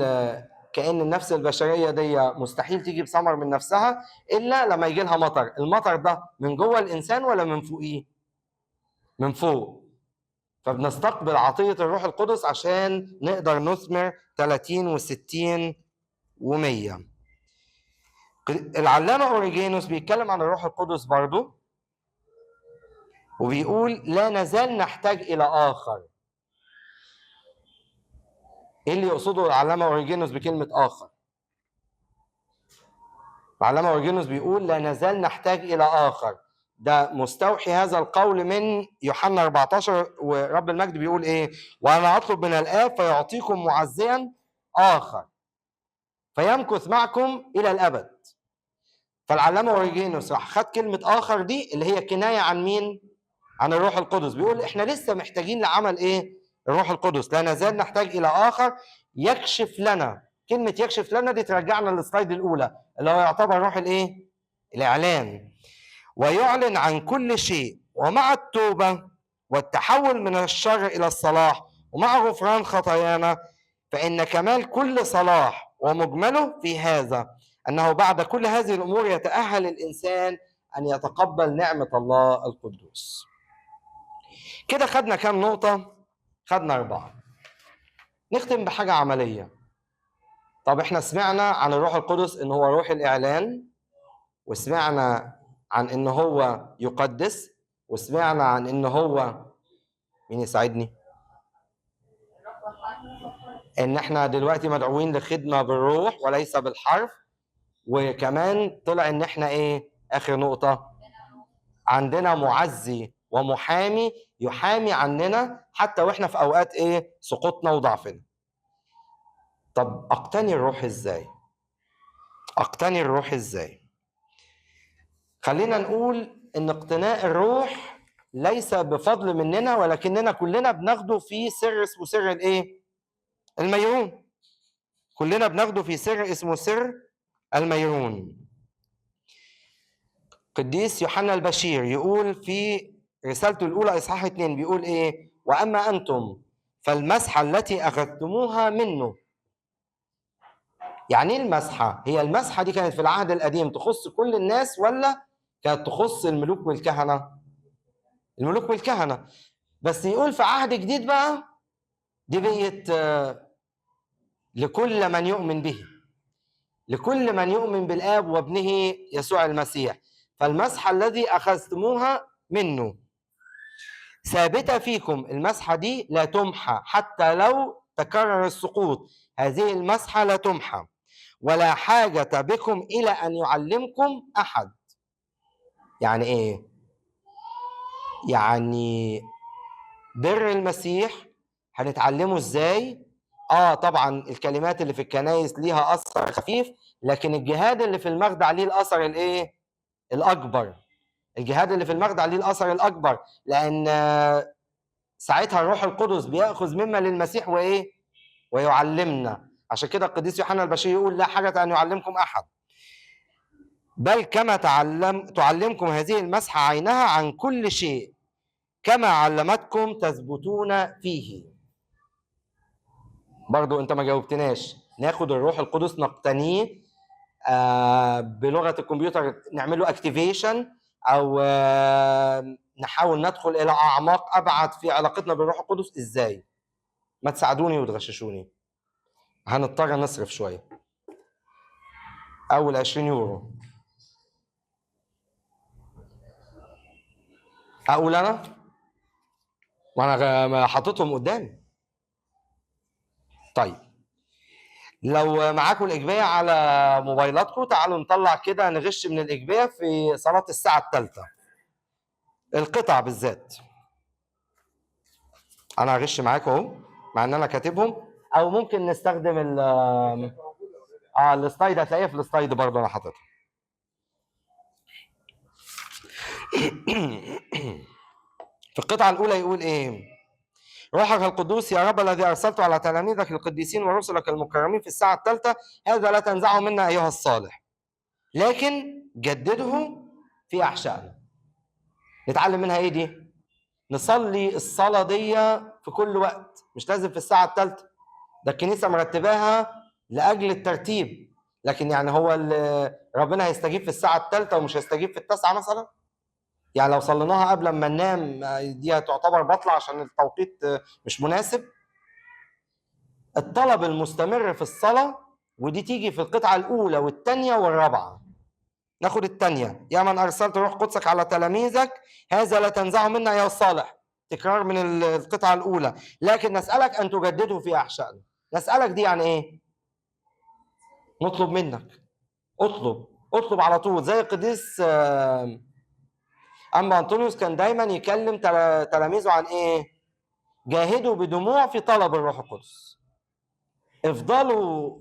كأن النفس البشرية دي مستحيل تيجي بثمر من نفسها إلا لما يجي لها مطر. المطر ده من جوه الإنسان ولا من فوقيه؟ من فوق. فبنستقبل عطية الروح القدس عشان نقدر نثمر 30 و60 و100. العلامة أوريجينوس بيتكلم عن الروح القدس برضو، وبيقول لا نزال نحتاج إلى آخر. إيه اللي يقصده العلامة أوريجينوس بكلمة آخر؟ العلامة أوريجينوس بيقول لا نزال نحتاج إلى آخر. ده مستوحي هذا القول من يوحنا 14، ورب المجد بيقول إيه؟ وأنا أطلب من الآب فيعطيكم معزيا آخر فيمكث معكم إلى الأبد. فالعلامة أوريجينوس راح خد كلمة آخر دي اللي هي كناية عن مين؟ عن الروح القدس. بيقول إحنا لسه محتاجين لعمل إيه؟ الروح القدس. لا نزال نحتاج إلى آخر يكشف لنا. كلمة يكشف لنا دي ترجعنا للسلايد الأولى اللي هو يعتبر روح الإيه؟ الإعلان. ويعلن عن كل شيء، ومع التوبة والتحول من الشر إلى الصلاح ومع غفران خطايانا، فإن كمال كل صلاح ومجمله في هذا، أنه بعد كل هذه الأمور يتأهل الإنسان أن يتقبل نعمة الله القدوس. كده خدنا كام نقطة؟ خدنا 4. نختم بحاجة عملية. طب احنا سمعنا عن الروح القدس إن هو روح الإعلان، وسمعنا عن إن هو يقدس، وسمعنا عن إن هو مين يساعدني؟ إن احنا دلوقتي مدعوين لخدمة بالروح وليس بالحرف. وكمان طلع إن احنا إيه؟ آخر نقطة، عندنا معزي ومحامي يحامي عننا حتى وإحنا في أوقات إيه؟ سقوطنا وضعفنا. طب أقتني الروح إزاي؟ أقتني الروح إزاي؟ خلينا نقول إن اقتناء الروح ليس بفضل مننا، ولكننا كلنا بناخده في سر اسمه سر الإيه؟ الميرون. كلنا بناخده في سر اسمه سر الميرون. قديس يوحنا البشير يقول في رسالته الأولى إصحاح 2 بيقول إيه؟ وأما أنتم فالمسحة التي أخذتموها منه. يعني إيه المسحة؟ هي المسحة دي كانت في العهد القديم تخص كل الناس ولا كانت تخص الملوك والكهنة؟ الملوك والكهنة. بس يقول في عهد جديد بقى دي بقيت لكل من يؤمن به، لكل من يؤمن بالآب وابنه يسوع المسيح. فالمسحة الذي أخذتموها منه ثابتة فيكم. المسحة دي لا تمحى حتى لو تكرر السقوط، هذه المسحة لا تمحى، ولا حاجة بكم إلى أن يعلمكم أحد. يعني إيه؟ يعني بر المسيح هنتعلمه إزاي؟ طبعا الكلمات اللي في الكنايس ليها أثر خفيف، لكن الجهاد اللي في المخدع ليه الأثر الإيه؟ الأكبر. الجهاد اللي في المخدع ليه الأثر الأكبر، لأن ساعتها الروح القدس بيأخذ مما للمسيح وإيه؟ ويعلمنا. عشان كده القديس يوحنا البشير يقول لا حاجة أن يعلمكم أحد، بل كما تعلمكم هذه المسحة عينها عن كل شيء كما علمتكم تثبتون فيه. برضو أنت ما جاوبتناش. ناخد الروح القدس نقتنيه بلغة الكمبيوتر، نعمله activation، أو نحاول ندخل إلى أعماق أبعد في علاقتنا بالروح القدس. إزاي؟ ما تساعدوني وتغششوني، هنضطر نصرف شوية. أول 20 يورو أقول أنا، وأنا حاططهم قدامي. طيب لو معاكم الإجبية على موبايلاتكم تعالوا نطلع كده نغش من الإجبية في صلاة الساعة 3، القطع بالذات. أنا هغش معاكم أهو مع إن أنا كاتبهم، أو ممكن نستخدم ال ال slide، هتلاقيها في ال slide برضه أنا حاططها. في القطعة الأولى يقول إيه؟ روحك القدوس يا رب الذي أرسلته على تلاميذك القديسين ورسلك المكرمين في الساعة 3، هذا لا تنزعه منا أيها الصالح، لكن جدده في أحشائنا. نتعلم منها إيه دي؟ نصلي الصلاة دي في كل وقت، مش لازم في الساعة 3. ده الكنيسة مرتباها لأجل الترتيب، لكن يعني هو ربنا هيستجيب في الساعة 3 ومش هيستجيب في 9 مثلا؟ يعني لو صليناها قبل ما ننام دي هتعتبر بطلة عشان التوقيت مش مناسب. الطلب المستمر في الصلاة، ودي تيجي في القطعة الأولى والثانية والرابعة. ناخد الثانية، يا من أرسلت روح قدسك على تلاميذك هذا لا تنزعه منا يا الصالح، تكرار من القطعة الأولى، لكن نسألك أن تجدده في أحشائنا. نسألك دي يعني إيه؟ نطلب منك، اطلب اطلب على طول. زي القديس أما أنطونيوس كان دايما يكلم تلاميذه عن إيه؟ جاهدوا بدموع في طلب الروح القدس، افضلوا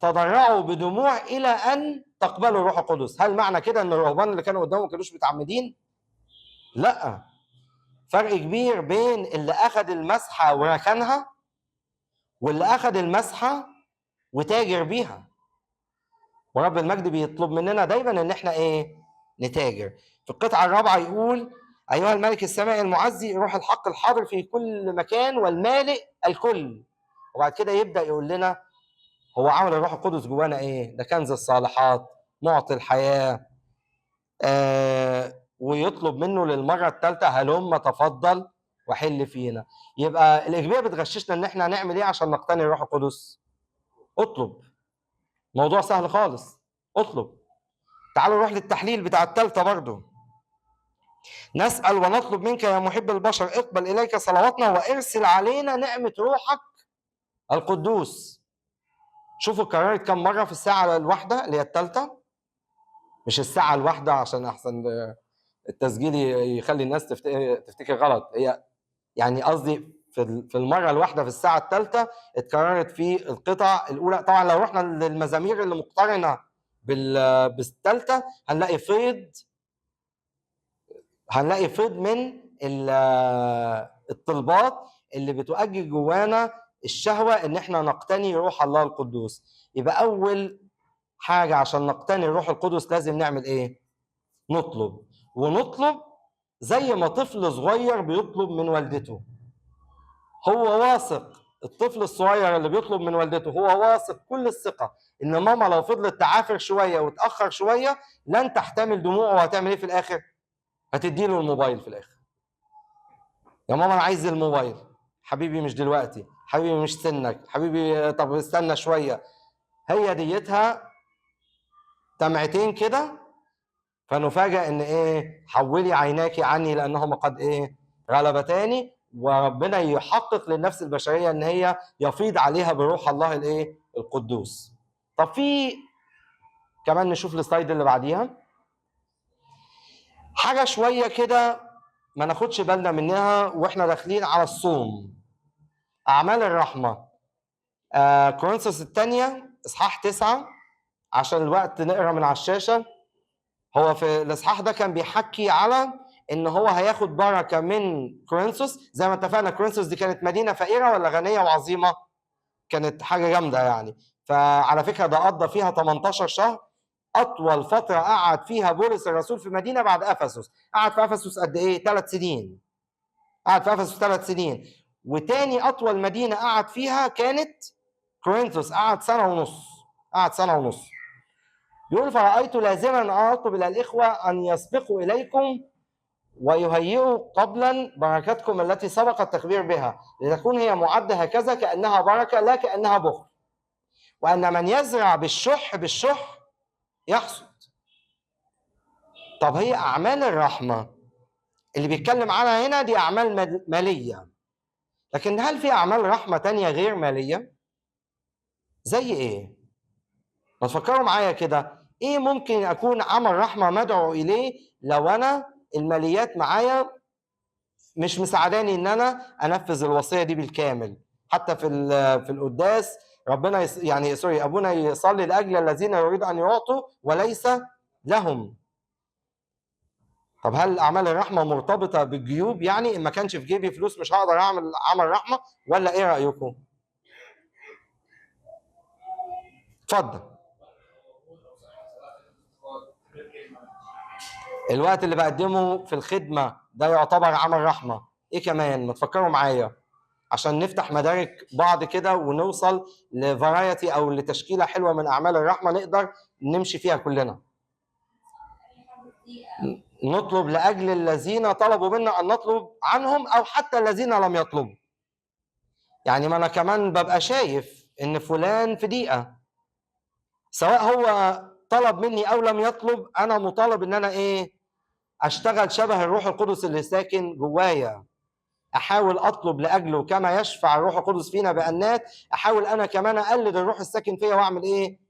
تضرعوا بدموع إلى أن تقبلوا الروح القدس. هل معنى كده أن الرهبان اللي كانوا قدامه ما كانوش متعمدين؟ لا، فرق كبير بين اللي أخذ المسحة وركنها واللي أخذ المسحة وتاجر بيها. ورب المجد بيطلب مننا دايما ان احنا ايه؟ نتاجر. في القطعة الرابعة يقول أيها الملك السمائي المعزي روح الحق الحاضر في كل مكان والمالئ الكل. وبعد كده يبدأ يقول لنا هو عمل الروح القدس جوانا ايه؟ ده كنز الصالحات، معطي الحياة. ويطلب منه للمرة الثالثة هلم تفضل وحل فينا. يبقى الإجبية بتغششنا ان احنا هنعمل ايه عشان نقتني الروح القدس؟ اطلب. موضوع سهل خالص، اطلب. تعالوا نروح للتحليل بتاع الثالثة برضو. نسأل ونطلب منك يا محب البشر اقبل إليك صلواتنا وارسل علينا نعمة روحك القدوس. شوفوا اتكررت كم مرة في الساعة الواحدة اللي هي الثالثة، مش الساعة الواحدة عشان أحسن التسجيل يخلي الناس تفتكر غلط، هي يعني قصدي في المرة الواحدة في الساعة الثالثة اتكررت في القطع الأولى. طبعا لو رحنا للمزامير اللي مقترنة بالثالثة هنلاقي فيض، من الطلبات اللي بتؤجج جوانا الشهوة ان احنا نقتني روح الله القدوس. يبقى اول حاجة عشان نقتني الروح القدس لازم نعمل ايه؟ نطلب. ونطلب زي ما طفل صغير بيطلب من والدته. هو واثق، الطفل الصغير اللي بيطلب من والدته هو واثق كل الثقة ان ماما لو فضلت تعافر شوية وتأخر شوية لن تحتمل دموعه، وهتعمل ايه في الاخر؟ هتديله الموبايل في الاخر. يا ماما انا عايز الموبايل. حبيبي مش دلوقتي، حبيبي مش سنك، حبيبي طب استنى شوية. هي ديتها دمعتين كده، فنفاجأ ان ايه؟ حولي عيناك عني لانهما قد ايه؟ غلبتاني. وربنا يحقق للنفس البشرية ان هي يفيض عليها بروح الله الايه؟ القدوس. طب في كمان نشوف السلايد اللي بعديها، حاجة شوية كده ما ناخدش بالنا منها واحنا داخلين على الصوم. اعمال الرحمة، كورنثوس الثانية اصحاح 9، عشان الوقت نقرا من على الشاشة. هو في الاصحاح ده كان بيحكي على ان هو هياخد بركة من كورنثوس. زي ما اتفقنا كورنثوس دي كانت مدينة فقيرة ولا غنية وعظيمة؟ كانت حاجة جامدة يعني. فعلى فكرة ده قضى فيها 18 شهر، اطول فترة قعد فيها بولس الرسول في مدينة بعد افسس. قعد في افسس قد ايه؟ 3 سنين. قعد في افسس 3 سنين. وتاني اطول مدينة قعد فيها كانت كورنثوس، قعد 1.5 سنة. قعد 1.5 سنة. يقول فرأيت لازما أن أطلب إلى الإخوة أن يسبقوا إليكم ويهيئوا قبلا بركتكم التي سبق التخبير بها، لتكون هي معدة هكذا كأنها بركة لا كأنها بخل، وأن من يزرع بالشح بالشح يحصد. طب هي أعمال الرحمة اللي بيتكلم عنها هنا دي أعمال مالية، لكن هل في أعمال رحمة تانية غير مالية؟ زي إيه؟ ما تفكروا معايا كده، إيه ممكن أكون عمل رحمة مدعو إليه لو أنا الماليات معايا مش مساعداني إن أنا أنفذ الوصية دي بالكامل؟ حتى في القداس ربنا يعني سوري أبونا يصلي لأجل الذين يريد أن يعطوا وليس لهم. طب هل أعمال الرحمة مرتبطة بالجيوب؟ يعني إن ما كانش في جيبي فلوس مش هقدر أعمل عمل رحمة، ولا إيه رأيكم؟ اتفضل. الوقت اللي بقدمه في الخدمة ده يعتبر عمل رحمة. إيه كمان؟ ما تفكروا معايا عشان نفتح مدارك بعض كده ونوصل لفرايتي أو لتشكيلة حلوة من أعمال الرحمة نقدر نمشي فيها كلنا. نطلب لأجل الذين طلبوا منا أن نطلب عنهم، أو حتى الذين لم يطلبوا. يعني ما أنا كمان ببقى شايف إن فلان في ضيقة، سواء هو طلب مني او لم يطلب، انا مطالب ان انا ايه؟ اشتغل شبه الروح القدس اللي ساكن جوايا. احاول اطلب لاجله كما يشفع الروح القدس فينا بانات، احاول انا كمان اقلد الروح الساكن فيا واعمل ايه؟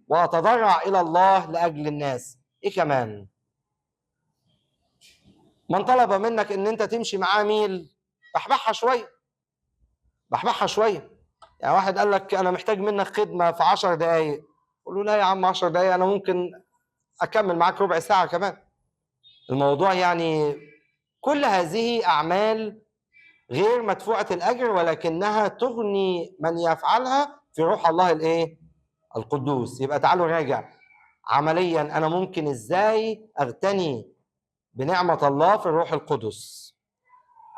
واتضرع الى الله لاجل الناس. ايه كمان؟ من طلب منك ان انت تمشي معاه ميل، بحبحها شوية، بحبحها شوية. يعني واحد قال لك انا محتاج منك خدمة في 10 دقائق، قول له لا يا عم 10 دقائق، انا ممكن اكمل معاك ربع ساعة كمان. الموضوع يعني كل هذه اعمال غير مدفوعة الاجر، ولكنها تغني من يفعلها في روح الله الايه؟ القدوس. يبقى تعالوا راجع عمليا، انا ممكن ازاي اغتني بنعمه الله في الروح القدس؟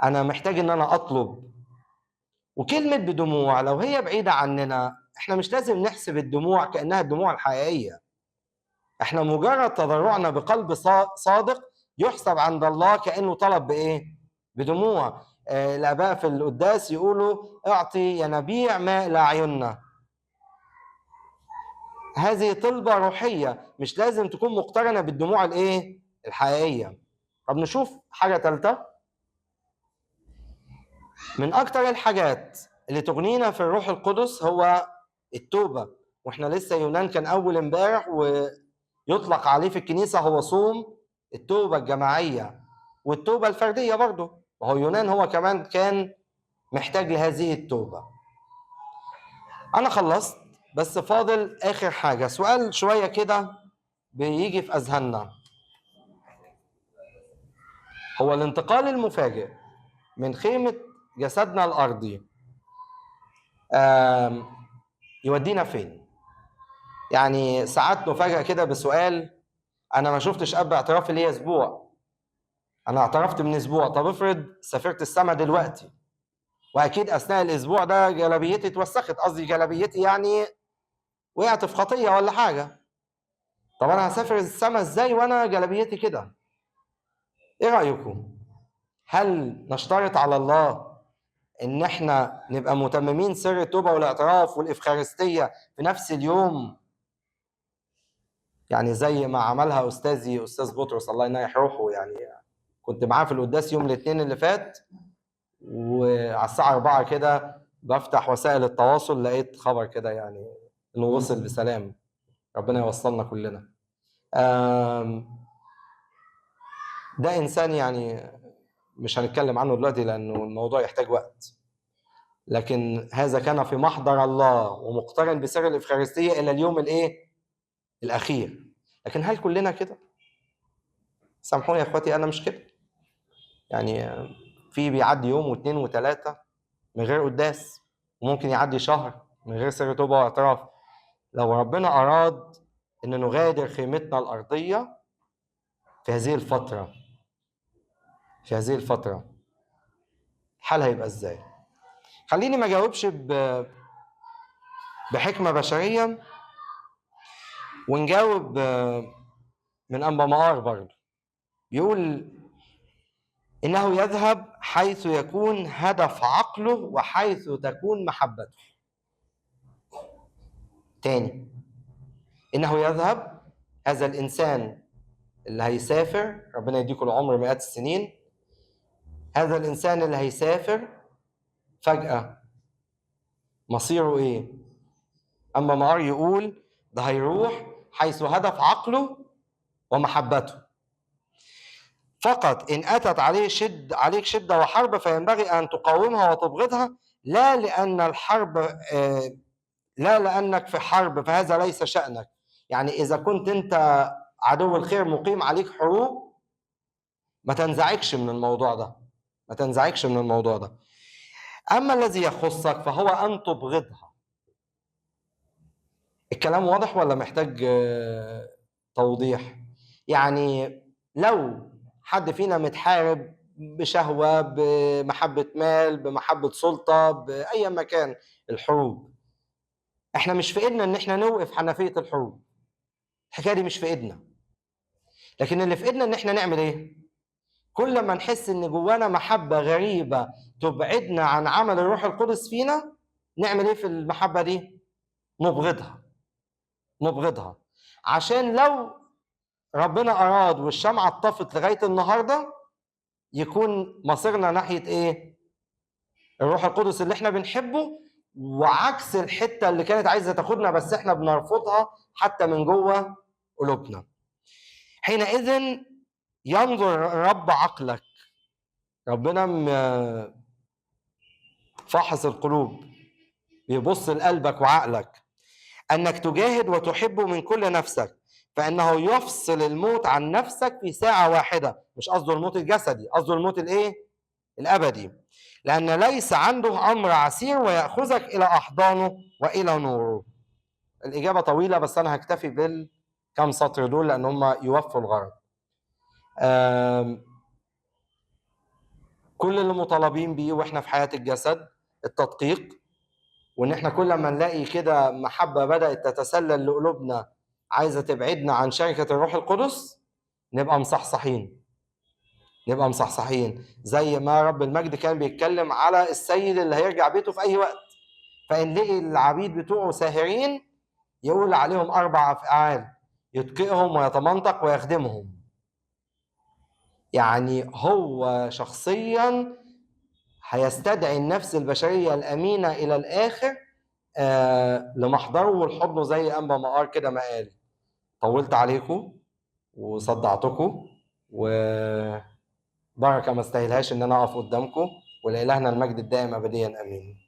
انا محتاج ان انا اطلب. وكلمه بدموع لو هي بعيدة عننا، احنا مش لازم نحسب الدموع كانها الدموع الحقيقية. احنا مجرد تضرعنا بقلب صادق يحسب عند الله كانه طلب بايه؟ بدموع. الاباء في القداس يقولوا اعطي ينابيع ماء لاعيننا. هذه طلبه روحية مش لازم تكون مقترنة بالدموع الايه؟ الحقيقية. طب نشوف حاجة ثالثة من اكتر الحاجات اللي تغنينا في الروح القدس، هو التوبة. واحنا لسه يونان كان اول امبارح ويطلق عليه في الكنيسة هو صوم التوبة الجماعية والتوبة الفردية برضه، وهو يونان هو كمان كان محتاج لهذه التوبة. انا خلصت، بس فاضل اخر حاجة، سؤال شوية كده بيجي في اذهاننا، هو الانتقال المفاجئ من خيمة جسدنا الارضي يودينا فين؟ يعني ساعات نفاجأ كده بسؤال، انا ما شفتش اب اعترافي ليا اسبوع، انا اعترفت من اسبوع، طب افرض سافرت السما دلوقتي، واكيد اثناء الاسبوع ده جلابيتي اتوسخت، قصدي جلابيتي يعني وقعت في خطيه ولا حاجة، طب انا هسافر السما ازاي وانا جلابيتي كده؟ ايه رايكم؟ هل نشترط على الله ان احنا نبقى متممين سر التوبة والاعتراف والافخارستيه في نفس اليوم؟ يعني زي ما عملها استاذي استاذ بطرس الله ينيح روحه، يعني كنت معاه في القداس يوم الاثنين اللي فات، وعلى الساعة 4 كده بفتح وسائل التواصل لقيت خبر كده يعني انه وصل بسلام، ربنا يوصلنا كلنا. ده انسان يعني مش هنتكلم عنه دلوقتي لانه الموضوع يحتاج وقت، لكن هذا كان في محضر الله ومقترن بسر الافخارستيه الى اليوم الايه؟ الاخير. لكن هل كلنا كده؟ سامحوني يا اخواتي انا مش كده. يعني في بيعدي يوم واثنين وثلاثة من غير قداس، وممكن يعدي شهر من غير سر توبه واعتراف. لو ربنا اراد ان نغادر خيمتنا الارضية في هذه الفترة، في هذه الفترة الحال هيبقى ازاي؟ خليني ما اجاوبش بحكمه بشرية، ونجاوب من أنبا مقار برضه. بيقول إنه يذهب حيث يكون هدف عقله وحيث تكون محبته. تاني، إنه يذهب، هذا الإنسان اللي هيسافر، ربنا يديكم العمر مئات السنين، هذا الإنسان اللي هيسافر فجأة مصيره إيه؟ أما مقار يقول ده هيروح حيث هدف عقله ومحبته فقط. إن أتت عليه عليك شدة وحرب فينبغي أن تقاومها وتبغضها، لا لأن الحرب لا لأنك في حرب فهذا ليس شأنك. يعني إذا كنت أنت عدو الخير مقيم عليك حروب، ما تنزعجش من الموضوع ده، ما تنزعجش من الموضوع ده. أما الذي يخصك فهو أن تبغضها. الكلام واضح ولا محتاج توضيح؟ يعني لو حد فينا متحارب بشهوة، بمحبة مال، بمحبة سلطة، بأي مكان الحروب، احنا مش في ايدنا ان احنا نوقف حنفية الحروب، الحكاية دي مش في ايدنا. لكن اللي في ايدنا ان احنا نعمل ايه؟ كل ما نحس ان جوانا محبة غريبة تبعدنا عن عمل الروح القدس فينا، نعمل ايه في المحبة دي؟ نبغضها، نبغضها. عشان لو ربنا اراد والشمعه اتطفت لغاية النهارده يكون مصيرنا ناحية ايه؟ الروح القدس اللي احنا بنحبه، وعكس الحتة اللي كانت عايزه تاخدنا بس احنا بنرفضها حتى من جوه قلوبنا. حينئذ ينظر رب عقلك. ربنا فاحص القلوب، بيبص لقلبك وعقلك، انك تجاهد وتحبه من كل نفسك، فانه يفصل الموت عن نفسك في ساعة واحدة. مش قصده الموت الجسدي، قصده الموت الايه؟ الابدي. لان ليس عنده امر عسير ويأخذك الى احضانه والى نوره. الاجابة طويلة بس انا هكتفي بالكم سطر دول لان هم يوفوا الغرض. كل اللي مطالبين بيه واحنا في حياة الجسد التدقيق، وان احنا كل ما نلاقي كده محبة بدأت تتسلل لقلوبنا عايزة تبعدنا عن شركة الروح القدس نبقى مصحصحين، نبقى مصحصحين زي ما رب المجد كان بيتكلم على السيد اللي هيرجع بيته في أي وقت، فإن لقي العبيد بتوعه ساهرين يقول عليهم 4 أفعال: يتقئهم ويتمنطق ويخدمهم. يعني هو شخصيا هيستدعي النفس البشرية الأمينة إلى الآخر لمحضره والحضنه زي أنبا مقار كده ما قال. طولت عليكم وصدعتكم، وبركة ما استاهلهاش إن أنا أقف قدامكم، ولإلهنا المجد الدائم أبديا آمين.